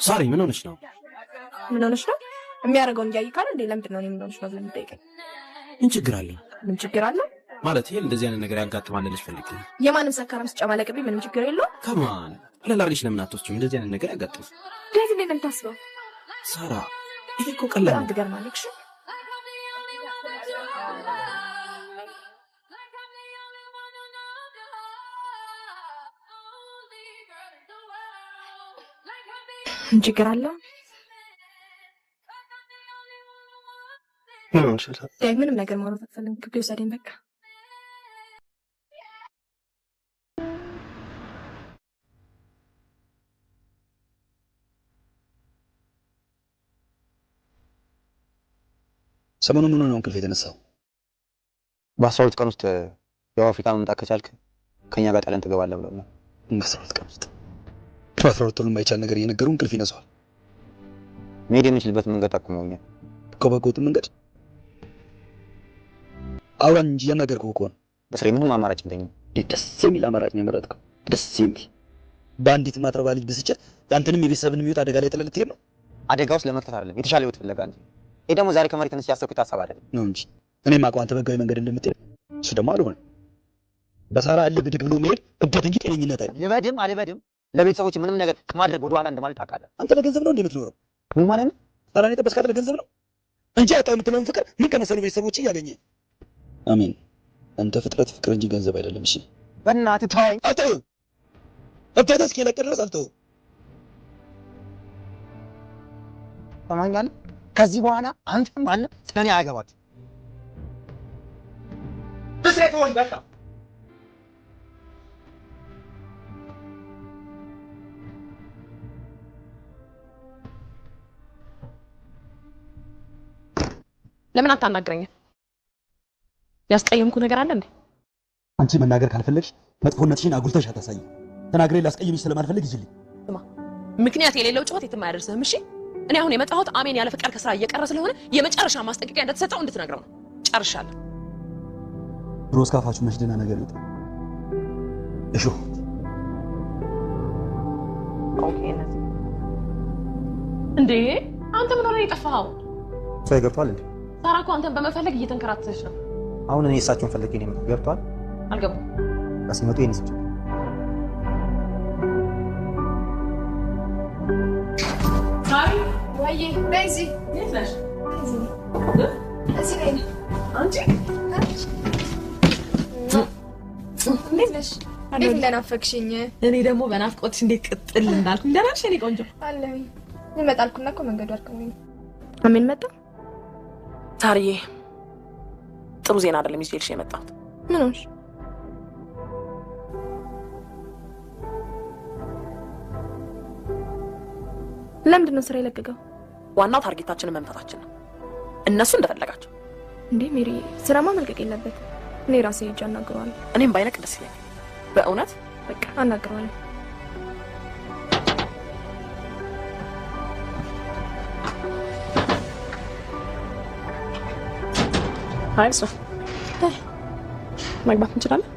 ሳሪ ምን ሆነሽ ነው? ምን ሆነሽ ነው? የሚያደርገውን እያየህ አይደል እንዴ? ለምንድን ነው እኔ ምን ሆነሽ ነው ብለህ የምትጠይቀኝ? ምን ችግር አለ? ምን ችግር አለ? ማለት ይሄ እንደዚህ አይነት ነገር ያጋጥማል ልልሽ ፈልጌ ነው። የማንም ሰካራም ሲጨማለቅብኝ ምንም ችግር የለውም። ከማን ቀለል አድርገሽ ለምን አትወስጂም? እንደዚህ አይነት ነገር ያጋጥማል። እንዴት እንዴት ነው የምታስበው? ሳራ ይሄ እኮ ቀላል በጣም ነው። ትገርማለህ። እሺ ምን ችግር አለው? ምን ሆነሻል ሳራ? ዳይ ምንም ነገር ማውራት አልፈልግም። ክፍሌ ውሰደኝ በቃ። ሰሞኑን ምን ሆነህ ነው እንቅልፍ የተነሳው? በ12 ቀን ውስጥ ደቡብ አፍሪካ መምጣት ከቻልክ ከኛ ጋር ጣሊያን ትገባለህ ብለውናል። በ12 ቀን ውስጥ በ12 ወር የማይቻል ነገር እየነገሩ እንቅልፍ ይነሳዋል። መሄድ የምችልበት መንገድ ጠቁመውኛል። እኮ በጎጥ መንገድ አውራን እንጂ እያናገርኩህ እኮ ነው። በስሬ ምንም አማራጭ የለኝም። እንዴት ደስ የሚል አማራጭ ነው የመረጥከው። ደስ የሚል በአንዲት ማትረባ ልጅ ብስጭት አንተንም የቤተሰብንም ሕይወት አደጋ ላይ ጥለህ ልትሄድ ነው አደጋ ውስጥ ለመክተት አይደለም የተሻለ ህይወት ፍለጋ እንጂ። ይሄ ደግሞ ዛሬ ከመሬት ተነስቼ ያሰብኩት ሀሳብ አይደለም ነው እንጂ እኔ የማውቀው አንተ በህጋዊ መንገድ እንደምትሄድ እሱ ደግሞ አልሆነም። በሳራ እልህ ብድግ ብሎ መሄድ እብደት እንጂ ጤነኝነት አይደለም። ልበድም አልበድም ለቤተሰቦች ምንም ነገር ከማድረግ ወደኋላ እንደማለት ታውቃለህ። አንተ ለገንዘብ ነው እንዴ የምትኖረው? ምን ማለት ነው? ሳራን የጠበስካት ለገንዘብ ነው እንጂ አጣ የምትለውን ፍቅር ምን ከመሰሉ ቤተሰቦች እያገኘ አሜን። አንተ ፍጥረት ፍቅር እንጂ ገንዘብ አይደለም። እሺ በእናትህ ተወኝ። አልተውህም። እብደት እስኪለቅ ድረስ አልተውህም። ሰማኛለህ? ከዚህ በኋላ አንተም ማንም ስለኔ አያገባትም። ብስሬ ተወኝ በቃ። ለምን አታናግረኝም? ያስቀየምኩ ነገር አለ እንዴ? አንቺ መናገር ካልፈለግሽ መጥፎነትሽን አጉልተሽ አታሳይ። ተናግሬ ላስቀይምሽ ስለማልፈልግ ይችልኝ። ስማ፣ ምክንያት የሌለው ጩኸት የትም አያደርስህም። እሺ፣ እኔ አሁን የመጣሁት አሜን ያለ ፍቃድ ከስራ እየቀረ ስለሆነ የመጨረሻ ማስጠንቀቂያ እንደተሰጠው እንድትነግረው ነው። ጨርሻለሁ። ድሮ እስካፋችሁ መች ደህና ነገር ይወጣል። እሾህ okay። እነዚህ እንዴ፣ አንተ ምን ሆነህ ነው የጠፋኸው? ሰው ገብቷል እንዴ? ሳራ እኮ አንተን በመፈለግ እየተንከራተተች ነው። አሁን እኔ እሳቸውን ፈልጌ ነው የመጣሁት። ገብቷል? አልገባም። ሲመጡ ይሄን ስጭ። ሳሪ ወይዬ ነይ እዚህ። የት ነሽ? እዚህ ነኝ። አንቺ እንዴት ነሽ? እንዴት እንደናፈቅሽኝ። እኔ ደግሞ በናፍቆትሽ እንዴት ቅጥል እንዳልኩኝ። ደህና ነሽ የእኔ ቆንጆ? አለሁኝ። ልመጣ አልኩና እኮ መንገዱ አድክሞኝ ነው። አሜን መጣ። ሳርዬ፣ ጥሩ ዜና አይደለም ይዤልሽ የመጣሁት። ምን ሆንሽ? ለምንድን ነው ስራ የለቀቀው? ዋናው target ኣችንን መምታታችን ነው። እነሱ እንደፈለጋቸው። እንዴ ሜሪ፣ ስራማ መልቀቅ የለበትም። እኔ ራሴ ሄጄ አናግረዋለሁ። እኔም ባይለቅ ደስ ይለኛል በእውነት። በቃ አናግረዋለሁ። አይ ብስራ፣ መግባት እንችላለን።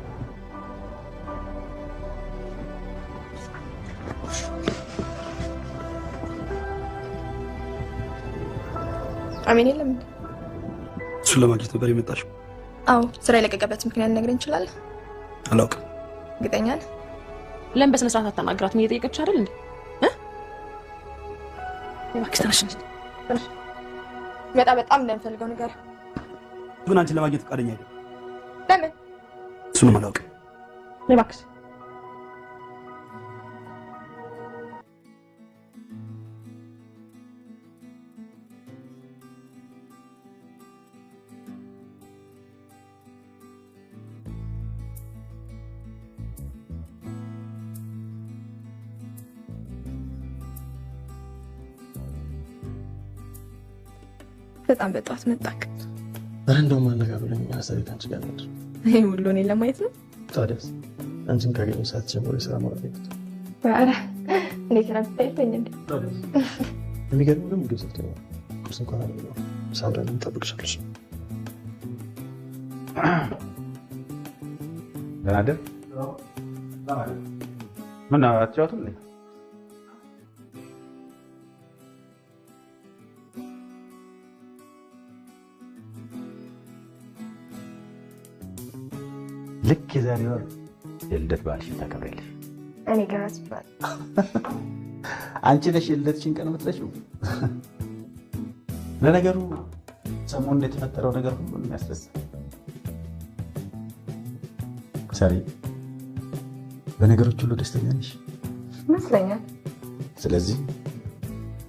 አሜን የለም እንዴ? እሱን ለማግኘት ነበር የመጣሽው? አዎ፣ ስራ የለቀቀበት ምክንያት ልነግረኝ እንችላለን? አላውቅም። እርግጠኛ ነህ? ለምን በስነ ስርዓት አታናግራትም? እየጠየቀች አይደል እንዴ? እ? እባክሽ ተነሽ እንሂድ። ተነሽ። መጣ በጣም እንደምፈልገው ነገር ግን አንቺን ለማግኘት ፈቃደኛ አይደለም። ለምን? እሱንም አላውቅም። እባክሽ በጣም በጠዋት መጣክ። ኧረ እንደውም አነጋግሮኝ ሀሳቤ ከአንቺ ጋር ነበር። ይሄ ሁሉ እኔን ለማየት ነው? ታዲያስ አንቺን ካገኘሁ ሰዓት ጀምሮ የስራ ሞራል ይመጣል። ኧረ እንዴት ነው ብታይፈኝ እንዴ? የሚገርመው ግን ምግብ ሰጥቶኛል። ቁርስ እንኳን አልበላሁም። ሳምራ እጠብቅሻለሁ። ደህና አደርክ? ምን አትጫወትም እንዴ? ልክ የዛሬ ወር የልደት በዓልሽን ታከብሪያለሽ። እኔ ግን ረስቼዋለሁ። አንቺ ነሽ የልደትሽን ቀን የምትረሺው? ለነገሩ ሰሞኑን የተፈጠረው ነገር ሁሉንም ያስረሳል። ሳሪ፣ በነገሮች ሁሉ ደስተኛ ነሽ ይመስለኛል። ስለዚህ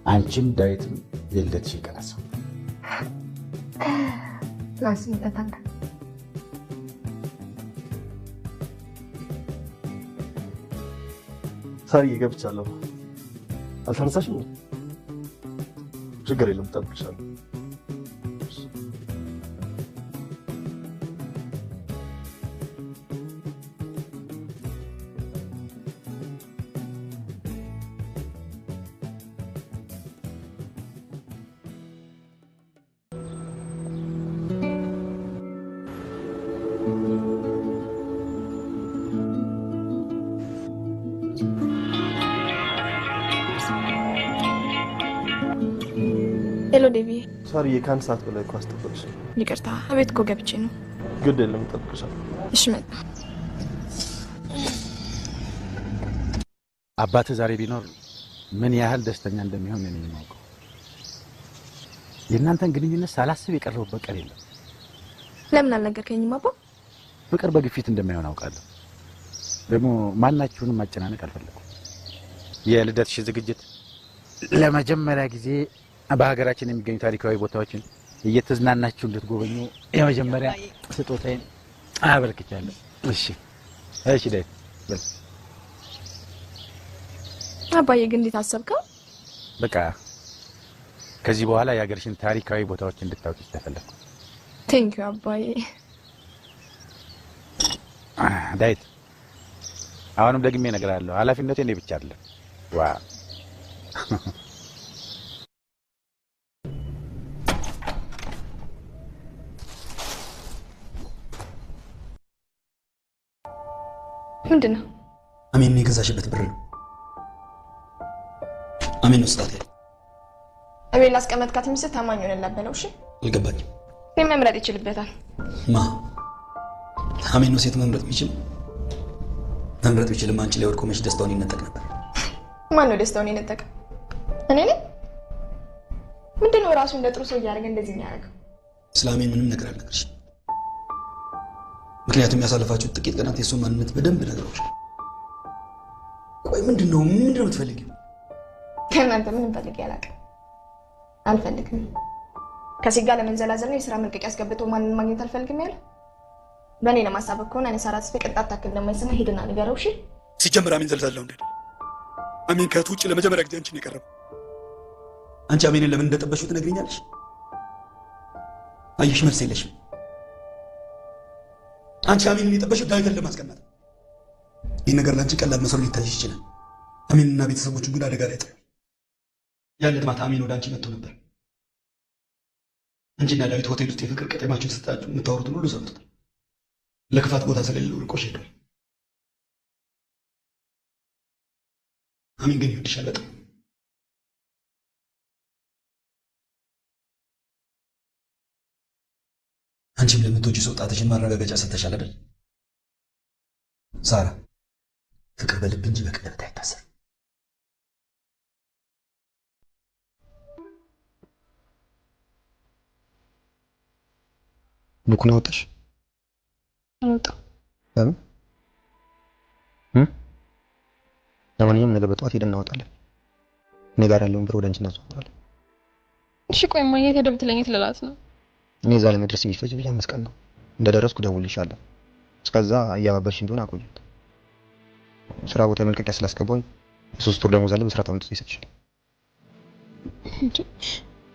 አንቺም ዳዊትም የልደትሽን ቀን አስቡ። ላስብበታለሁ። ሳርዬ ገብቻለሁ። አልተነሳሽም? ችግር የለም እጠብቅሻለሁ። Hello ዴቪ። ሳርዬ ከአንድ ሰዓት በላይ እኮ አስጠበቅሽ። ይቅርታ እቤት እኮ ገብቼ ነው። ግድ የለም እጠብቅሻለሁ። እሺ መጣ። አባትህ ዛሬ ቢኖር ምን ያህል ደስተኛ እንደሚሆን እኔ የማውቀው። የእናንተን ግንኙነት ሳላስብ የቀረሁበት ቀን የለም። ለምን አልነገርከኝም አባ? ፍቅር በግፊት እንደማይሆን አውቃለሁ። ደግሞ ማናችሁንም ማጨናነቅ አልፈለኩም። የልደትሽ ዝግጅት ለመጀመሪያ ጊዜ በሀገራችን የሚገኙ ታሪካዊ ቦታዎችን እየተዝናናችሁ እንድትጎበኙ የመጀመሪያ ስጦታዬን አበርክቻለሁ። እሺ እሺ፣ ዳዊት በል። አባዬ ግን እንዴት አሰብከው? በቃ ከዚህ በኋላ የሀገርሽን ታሪካዊ ቦታዎች እንድታውቂ ስለፈለኩ። Thank you አባዬ። ዳዊት፣ አሁንም ደግሜ እነግርሃለሁ፣ ኃላፊነቱ የእኔ ብቻ አይደለም። ዋ ምንድን ነው? አሜን የገዛሽበት ብር ነው። አሜን ነው ስጣት ያለኝ። እቤት ላስቀመጥካት ሚስት ታማኝ ሆነላት በለው። እሺ አልገባኝም። ሴት መምረጥ ይችልበታል። ማ አሜን ነው ሴት መምረጥ የሚችል? መምረጥ ቢችልም አንቺ ላይ ወድቆ መች ደስታውን ይነጠቅ ነበር። ማን ነው ደስታውን የነጠቀ? እኔ ነኝ? ምንድን ነው ራሱ እንደ ጥሩ ሰው እያደረገ እንደዚህ የሚያደርገው? ስለ አሜን ምንም ነገር አልነግርሽም። ምክንያቱም ያሳለፋችሁት ጥቂት ቀናት የእሱን ማንነት በደንብ ነግረውሻል። ቆይ ምንድን ነው የምትፈልጊው? ከእናንተ ምንም ፈልጌ አላውቅም፣ አልፈልግም። ከሴት ጋር ለመንዘላዘል ነው የስራ መልቀቂያ አስገብቶ ማንን ማግኘት አልፈልግም ያለ በእኔ ለማሳበብ ከሆነ እኔ ሳራ ተስፋዬ ቅንጣት ታክል እንደማይሰማ ሂድና ንገረው። እሺ። ሲጀምር አሜን ዘልዛላው እንዴ? አሜን ከእህቱ ውጭ ለመጀመሪያ ጊዜ አንቺን የቀረበው። አንቺ አሜንን ለምን እንደጠበሽው ትነግሪኛለሽ? አየሽ፣ መልስ የለሽም። አንቺ አሜንን የጠበሽው ዳዊትን ለማስቀመጥ። ይህ ነገር ለአንቺ ቀላል መስሎ ሊታይሽ ይችላል። አሜንና ቤተሰቦቹ ግን አደጋ ላይ ጥሏል። ያን ዕለት ማታ አሜን ወደ አንቺ መጥቶ ነበር። አንቺና ዳዊት ሆቴል ውስጥ የፍቅር ቀጤማችሁን ስጣችሁ የምታወሩትን ሁሉ ሰምቶታል። ለክፋት ቦታ ስለሌለው ርቆሽ ሄዷል። አሜን ግን ይወድሻል በጣም። አንቺም ለምትወጂው ሰው ጣትሽን ማረጋገጫ ሰጥተሻል አይደል? ሳራ፣ ፍቅር በልብ እንጂ በቀለበት አይታሰርም። book ኡን አወጣሽ? አልወጣም። ለምን? ለማንኛውም ነገ በጠዋት ሄደን እናወጣለን። እኔ ጋር ያለውን ብር ወደ አንቺ እናዘዋውራለን። እሺ ቆይ እማዬ የት ሄደህ ብትለኝ የት ልላት ነው? እኔ እዛ ለመድረስ የሚፈጅብኝ 5 ቀን ነው። እንደደረስኩ እደውልልሻለሁ። እስከዛ እያባበልሽ እንደሆነ አቆዩት። ስራ ቦታ መልቀቂያ ስላስገባኝ የ3 ወር ደሞዝ አለ፣ በስርዓት አምጥቶ ይሰጥሻል።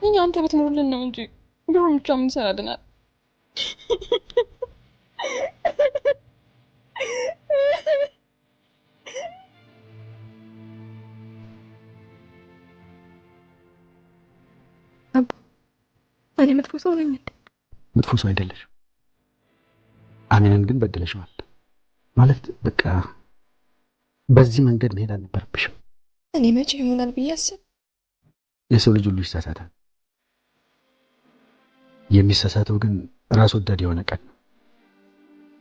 እኛ አንተ ብትኖርልን ነው እንጂ ብሩን ብቻ ምን ይሰራልናል? እኔ መጥፎ ሰው ነኝ እንዴ? መጥፎ ሰው አይደለሽም። አሜንን ግን በድለሽዋል። ማለት በቃ በዚህ መንገድ መሄድ አልነበረብሽም። እኔ መቼ ይሆናል ብዬ አስብ። የሰው ልጅ ሁሉ ይሳሳታል። የሚሳሳተው ግን ራስ ወዳድ የሆነ ቀን ነው።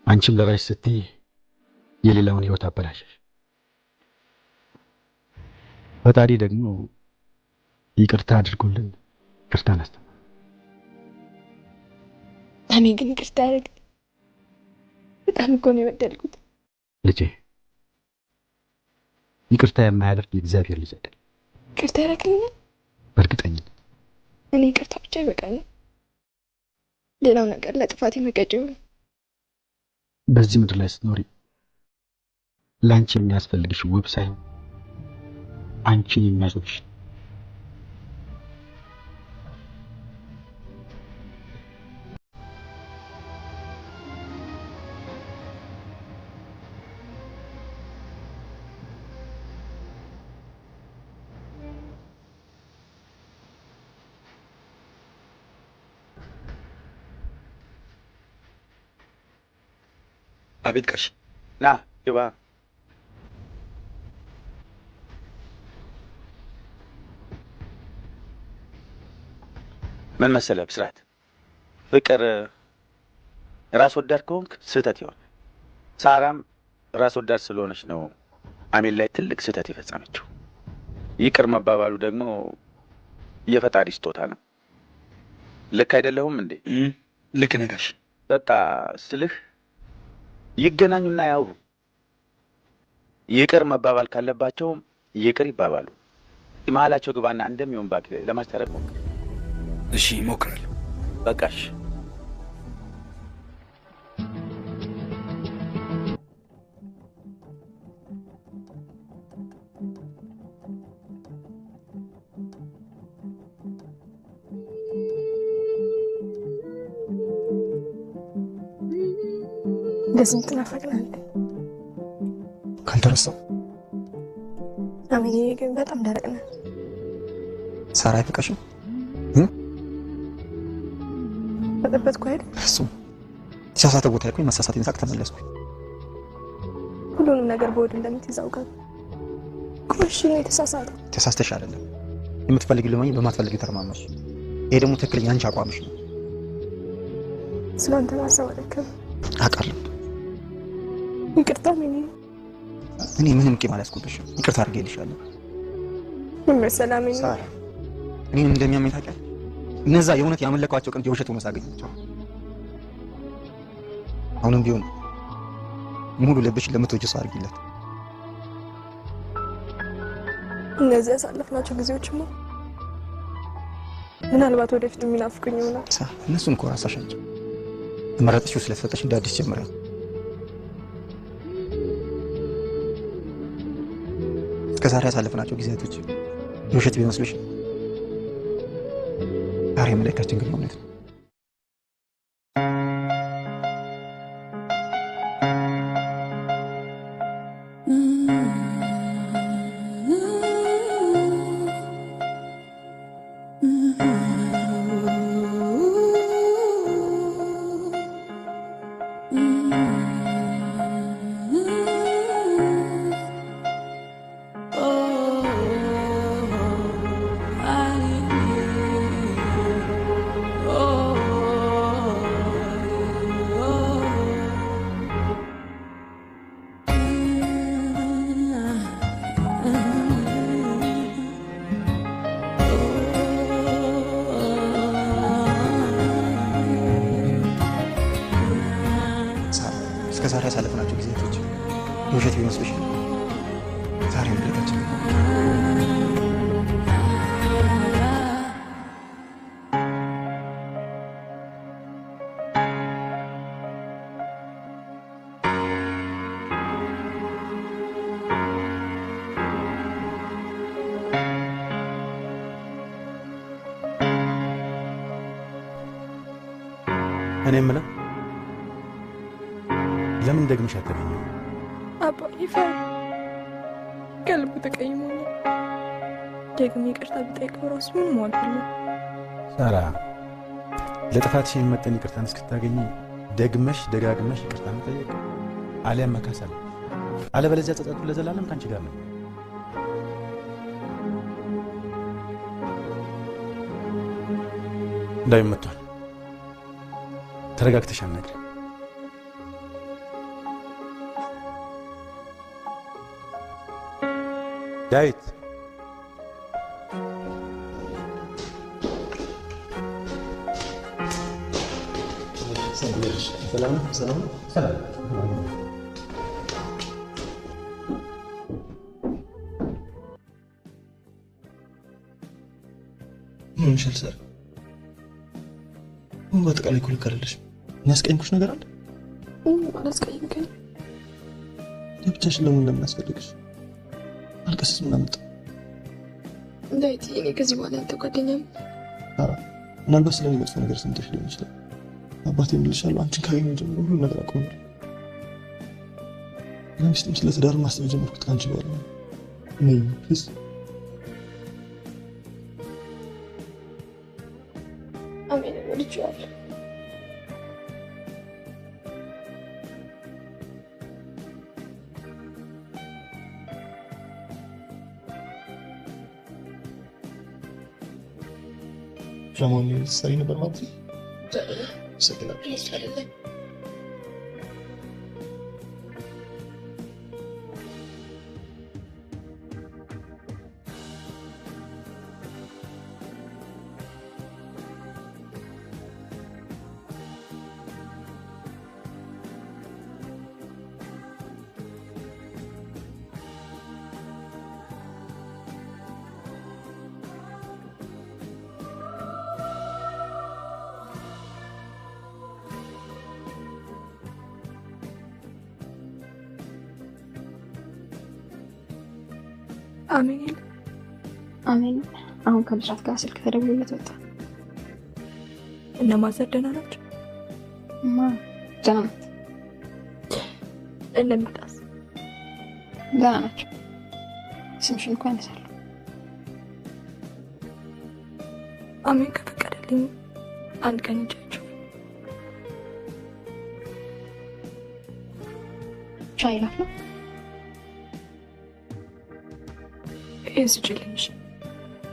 አንቺም ለራስሽ ስትይ የሌላውን ህይወት አበላሸሽ። ፈጣሪ ደግሞ ይቅርታ አድርጎልን ይቅርታን አስተማረን። አሜን ግን ይቅርታ ያደርግ። በጣም እኮ ነው የበደልኩት ልጄ። ይቅርታ የማያደርግ የእግዚአብሔር ልጅ አይደለም። ይቅርታ ያደርግልኛል በእርግጠኝነት። እኔ ይቅርታ ብቻ ይበቃኛል። ሌላው ነገር ለጥፋቴ መቀጮ ይሁን። በዚህ ምድር ላይ ስትኖሪ ለአንቺ የሚያስፈልግሽ ውብ ሳይሆን አንቺን የሚያስብሽ አቤት ጋሽ። ና ግባ። ምን መሰለህ ብስራት፣ ፍቅር ራስ ወዳድ ከሆንክ ስህተት ይሆን። ሳራም ራስ ወዳድ ስለሆነች ነው አሜን ላይ ትልቅ ስህተት የፈጸመችው። ይቅር መባባሉ ደግሞ የፈጣሪ ስጦታ ነው። ልክ አይደለሁም እንዴ? ልክ ነህ ጋሽ። በቃ ስልህ ይገናኙና ያውሩ። ይቅር መባባል ካለባቸውም ይቅር ይባባሉ። መሀላቸው ግባና እንደሚሆን እባክህ ለማስታረቅ ሞክር። እሺ እሞክራለሁ። በቃሽ። እንደዚህ የምትናፈቅነህ እንዴ? ካልተረሳው አሜን ግን በጣም ደረቅ ነህ። ሳራ አይፈቀሽም? በጠበጥኩ አይደል? እሱም የተሳሳተ ቦታ ሄድኩኝ። መሳሳቴን ሳቅ ተመለስኩኝ። ሁሉንም ነገር በሆድ እንደምትይዝ አውቃለሁ። እሺ ነው የተሳሳተው። ተሳስተሽ አይደለም የምትፈልጊው ለማግኘት በማትፈልጊው ተረማመድሽ። ይሄ ደግሞ ትክክለኛ አንቺ አቋምሽ ነው። ስለአንተ ማሰብ አደከመኝ። አውቃለሁ። ይቅርታ አሜን። እኔ ምንም ቂም አልያዝኩብሽም። ይቅርታ አድርጌልሻለሁ። ምን መሰለህ አሜን፣ ሳራ እኔን እንደሚያመኝ ታውቂያለሽ። እነዛ የእውነት ያመለኳቸው ቀን የውሸት ሆኖ ሳገኛቸው አሁንም ቢሆን ሙሉ ልብሽ ለምትወጂው ሰው አድርጊለት። እነዚህ ያሳለፍናቸው ጊዜዎችማ ምናልባት ወደፊት የሚናፍቁኝ ይሆናል። ሳራ እነሱን እኮ ራሳሻቸው የመረጥሽው ስለተሰጠሽ እንደ አዲስ ጀምሪያት። እስከ ዛሬ ያሳለፍናቸው ጊዜያቶች የውሸት ቢመስሉሽ ዛሬ መለየታችን ግን እውነት ነው። እስከ ዛሬ ያሳለፍናቸው ጊዜያቶች የውሸት ቢመስሉሽ ዛሬ መለየታችን ግን እውነት ነው። እኔ የምለው ለምን ደግመሽ አታገኘው? አባ ይፈር ከልቡ ተቀይሞኛል። ደግሜ ይቅርታ ብጠይቀው ራሱ ምንም ዋጋ የለውም። ሳራ፣ ለጥፋትሽ የሚመጥን ይቅርታን እስክታገኚ ደግመሽ ደጋግመሽ ይቅርታ መጠየቅ አሊያም መካስ አለብሽ። አለበለዚያ ጸጸቱ ለዘላለም ካንቺ ጋር ነው። ዳዊት መጥቷል። ተረጋግተሽ አናግሪው። ዳዊት ሰላም ሰላም ሰላም። ምን ሆነሻል ሳራ? በአጠቃላይ እኮ ልክ አይደለሽም። እኔ ያስቀየምኩሽ ነገር አለ? አላስቀየምከኝም። ለብቻሽን ለምን ለምን አስፈልግሽ? አልቀስስ ምን አመጣ? ዳዊት፣ እኔ ከዚህ በኋላ ያንተ ጓደኛ ነኝ። ሳራ፣ ምናልባት ስለኔ መጥፎ ነገር ሰምተሽ ሊሆን ይችላል። አባቴ እምልሻለሁ፣ አንቺን ካገኘሁ ጀምሮ ሁሉን ነገር አቆማለሁ። ለሚስትም ስለ ትዳር ማሰብ የጀመርኩት ከአንቺ በኋላ ነው። ነይ please። አሜን፣ ወድጄዋለሁ። ድራማውን ልትሰሪ ነበር ማለት ነው? አመሰግናለሁ። አይደለም አሜን አሜን። አሁን ከብስራት ጋር ስልክ ተደውሎለት ወጣ። እነ ማዘር ደህና ናቸው? ማ ደህና ናት። እነ ሚጣስ ደህና ናቸው። ስምሽን እኮ ያነሳሉ። አሜን ከፈቀደልኝ አንድ ቀን ሂጃቸው ሻይ ላፍላ። ይሄን ስጪልኝ። እሺ?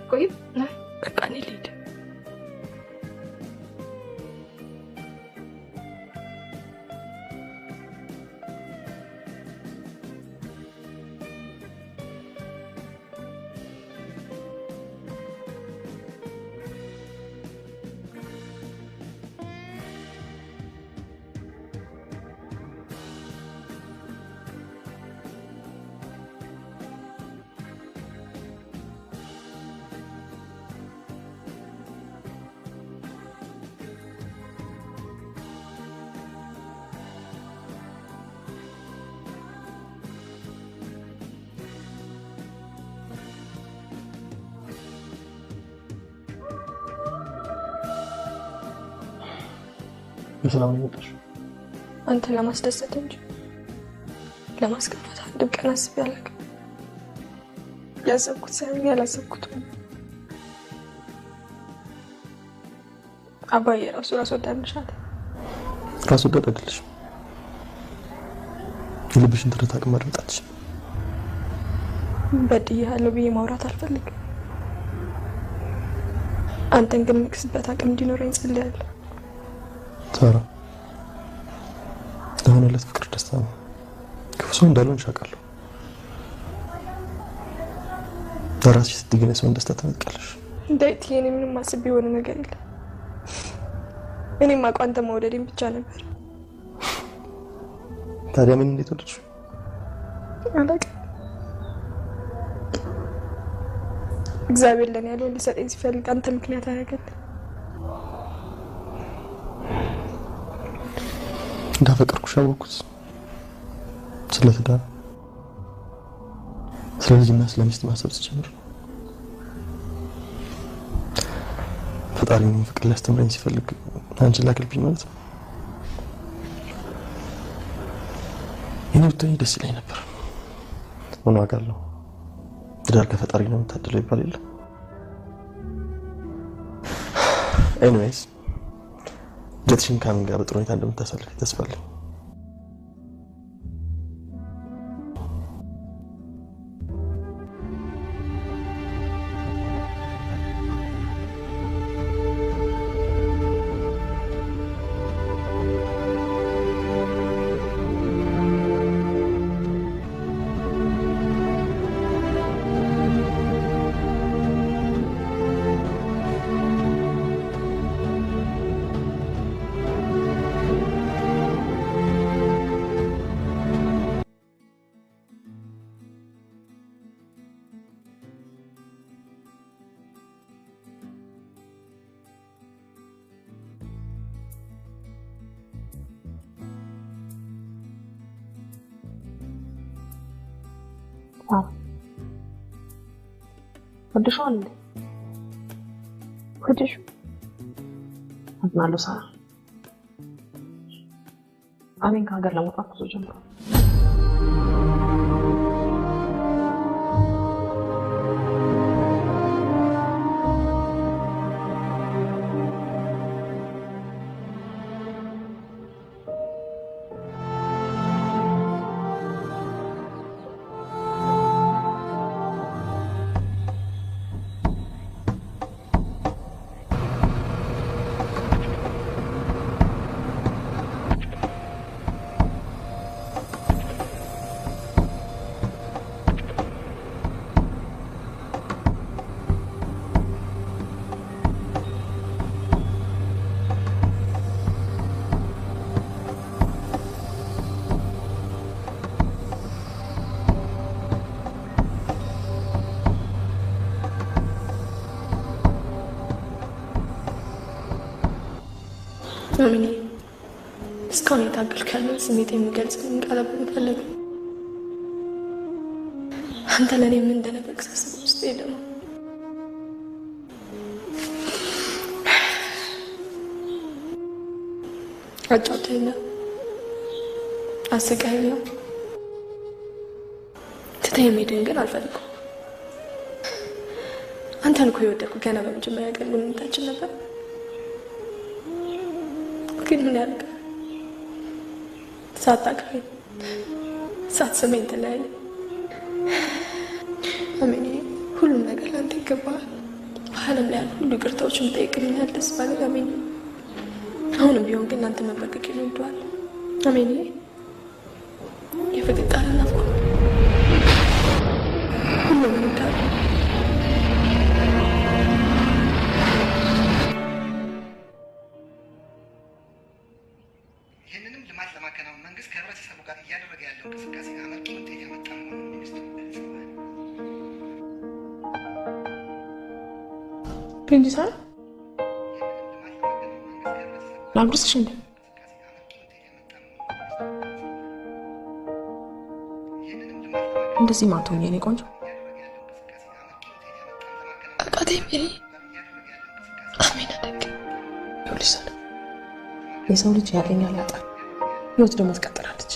ቆይ በቃ እኔ ልሂድ። በሰላም ነው የመጣሽው? አንተን ለማስደሰት እንጂ ለማስከፋት አንድም ቀን አስቤ አላውቅም። ያሰብኩት ሳይሆን ያላሰብኩት ሆነ። አባዬ ራሱ ራስ ወዳድ ነሽ አለ። ራስ ወዳድ አይደለሽም። የልብሽን ትርታ አቅም ማድመጥ አትችይም። በድዬሃለሁ ብዬ ማውራት አልፈልግም። አንተን ግን የምክስበት አቅም እንዲኖረኝ ጸልያለሁ። ሳራ፣ ለሆነለት ፍቅር ደስታ ነው። ክፉ ሰው እንዳልሆንሽ አውቃለሁ። ለራስሽ ስትይ ግን የሰውን ደስታ ትነጥቂያለሽ። ዳዊት፣ እኔ ምንም አስቤ የሆነ ነገር የለም። እኔም አውቀው አንተ መውደዴን ብቻ ነበር። ታዲያ ምን እንዴት ወደድሽው? አላውቅም። እግዚአብሔር ለእኔ ያለውን ሊሰጠኝ ሲፈልግ አንተ ምክንያት አደረገልኝ። እንዳፈቀርኩሽ ያወቅኩት ስለ ትዳር፣ ስለ ልጅና ስለ ሚስት ማሰብ ስጀምር ነው። ፈጣሪ እኔን ፍቅር ሊያስተምረኝ ሲፈልግ አንቺን ላክልብኝ ማለት ነው። የኔ ብትሆኚ ደስ ይለኝ ነበር። ምን ዋጋ አለው? ትዳር ከፈጣሪ ነው የምታደለው ይባል የለ። Anyways፣ ልደትሽን ከአሜን ጋር በጥሩ ሁኔታ እንደምታሳልፊ ተስፋ አለኝ። ወደሽዋል እንዴ? ወደሽው? አዝናለሁ ሳራ። አሜን ከሀገር ለመውጣት ጉዞ ጀምሯል። አሚኔ እስካሁን የታገልኩ ያለውን ስሜት የሚገልጽልኝ ቃላት በመፈለግ አንተ ለእኔ ምን እንደነበርክ ሳስበው ውስጤ ደግሞ አጫውተኸኛል፣ አሰቃይኸኛል። ትተኸኝ መሄድህን ግን አልፈልገውም። አንተን እኮ የወደድኩት ገና በመጀመሪያ ቀን ግንኙነታችን ነበር። ግን ምን ያደርጋል፣ ሳታውቀኝ ሳትስመኝ ተለያየን። አሜን፣ ሁሉም ነገር ለአንተ ይገባሃል። በዓለም ላይ ያሉ ሁሉ ይቅርታዎችን ብጠይቅ ምን ያህል ደስ ባለኝ። አሜን፣ አሁንም ቢሆን ግን አንተ መበቀቄን እወደዋለሁ። አሜን፣ የፍቅር ቃል ናፍቆ ሁሉም እወዳለሁ። ይህንንም ልማት ለማከናወን መንግስት ከህብረተሰቡ ጋር እያደረገ ያለው እንቅስቃሴ አመርቂ ውጤት ያመጣ መሆኑን ሚኒስትሩ ገልጸዋል። እንጂ ሳራ ላጉርስሽ እንዴ? እንደዚህ ማትሆኝ የኔ ቆንጆ። አቃተኝ ሜሪ። አሜን አደግ ይኸውልሽ ሳራ፣ የሰው ልጅ ያገኛል ያጣል፣ ህይወት ደግሞ ትቀጥላለች።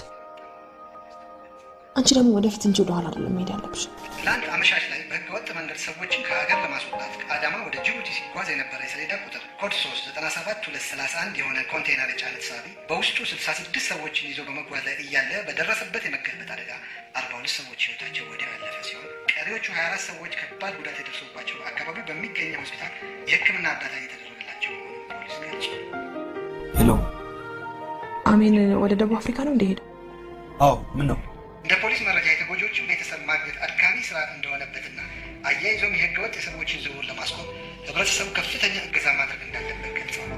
አንቺ ደግሞ ወደፊት እንጂ ወደኋላ አይደለም መሄድ ያለብሽ። ትላንት አመሻሽ ላይ በህገወጥ መንገድ ሰዎችን ከሀገር ለማስወጣት ከአዳማ ወደ ጅቡቲ ሲጓዝ የነበረ የሰሌዳ ቁጥር ኮድ 3 97 231 የሆነ ኮንቴይነር የጫነ ተሳቢ በውስጡ 66 ሰዎችን ይዞ በመጓዝ ላይ እያለ በደረሰበት የመገልበጥ አደጋ 42 ሰዎች ህይወታቸው ወዲያው ያለፈ ሲሆን ቀሪዎቹ 24 ሰዎች ከባድ ጉዳት የደረሰባቸው በአካባቢው በሚገኘው ሆስፒታል የሕክምና እርዳታ እየተደረገላቸው መሆኑን ፖሊስ ገልጿል። Hello፣ አሜን ወደ ደቡብ አፍሪካ ነው እንደ ሄደው? አዎ። ምን ነው? እንደ ፖሊስ መረጃ የተጎጂዎችን ቤተሰብ ማግኘት አድካሚ ስራ እንደሆነበትና አያይዞም የህገወጥ የሰዎችን ዝውውር ለማስቆም ህብረተሰቡ ከፍተኛ እገዛ ማድረግ እንዳለበት ገልጸዋል።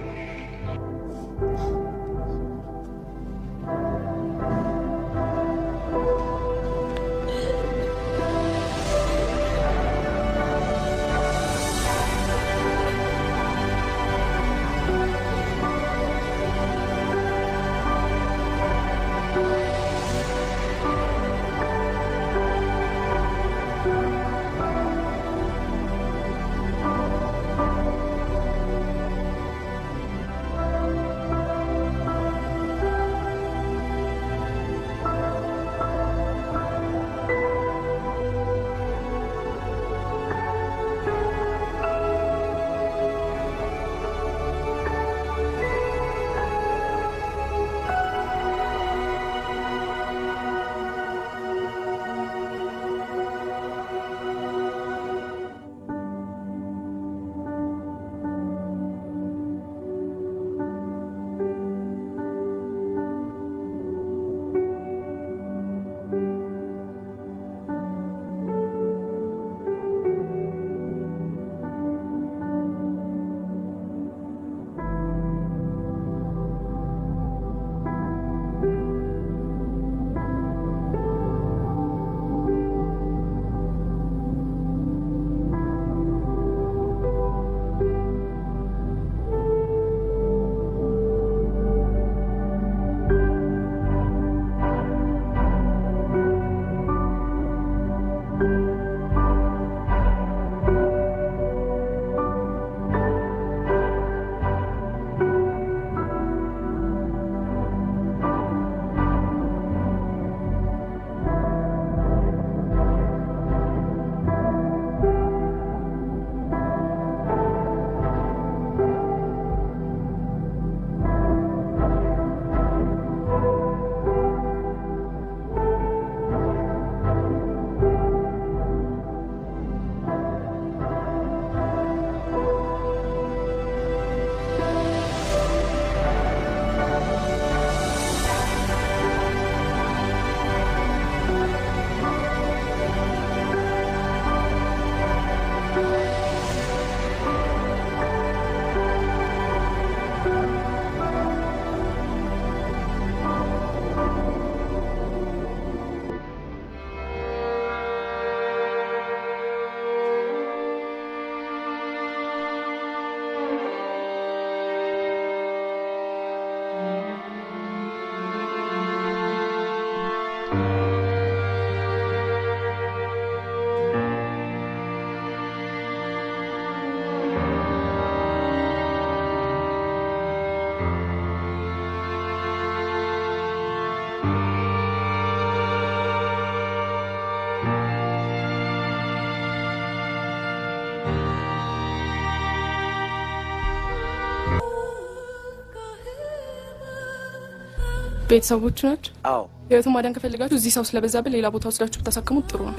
ቤተሰቦቹ ናቸው? አዎ። ህይወቱን ማዳን ከፈለጋችሁ እዚህ ሰው ስለበዛብን ሌላ ቦታ ወስዳችሁ ብታሳክሙት ጥሩ ነው።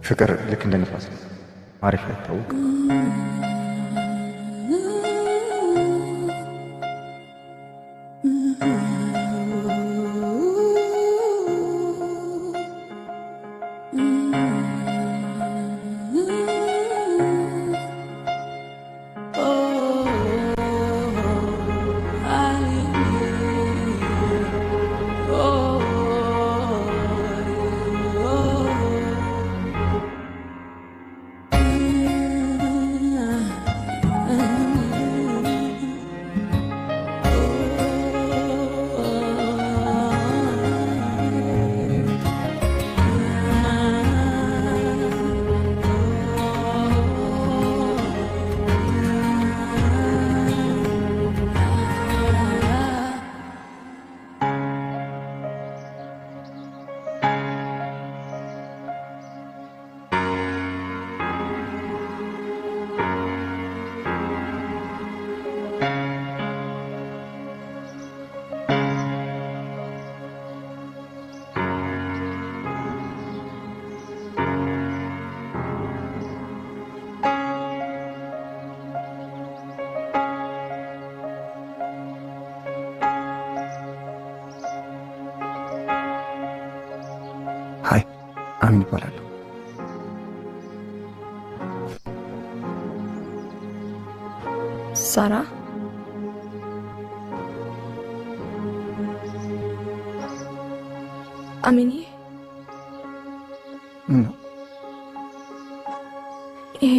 ፍቅር ልክ እንደ ንፋስ ነው፣ ማረፊያ አይታወቅም። Hi፣ አሚን እባላለሁ። ሳራ አሚን፣ ምን ነው? ይሄ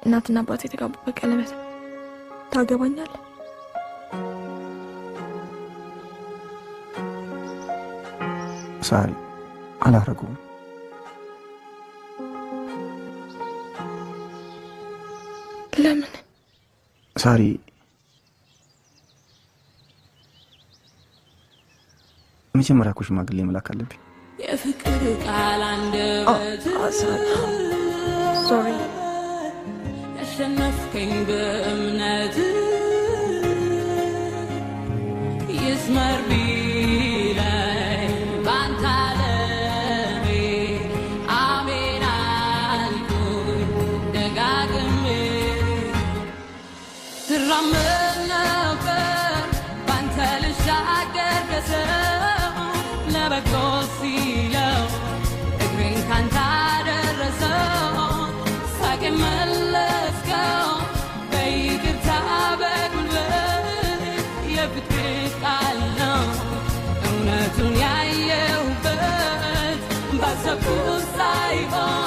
እናትና አባት የተጋቡበት ቀለበት ነው። ታገባኛለህ? ሳሪ፣ አላረገውም። ለምን? ሳሪ፣ መጀመሪያ እኮ ሽማግሌ መላክ አለብኝ። የፍቅር ቃል አንደበት Sorry፣ ያሸነፍከኝ በእምነት ይስመር ቢለኝ ባንተ ዓለሜ አሜን አልኩኝ ደጋግሜ። ስራመድ ነበር ባንተ ልሻገር ከሰው ለበጎ ሲለው እግሬን ካንተ አደረሰው። ሳቄ መለስከው በይቅርታ በጉልበት። የፍቅር ቃል ነው እውነቱን ያየሁበት፣ ባሰብኩት ሳይሆን።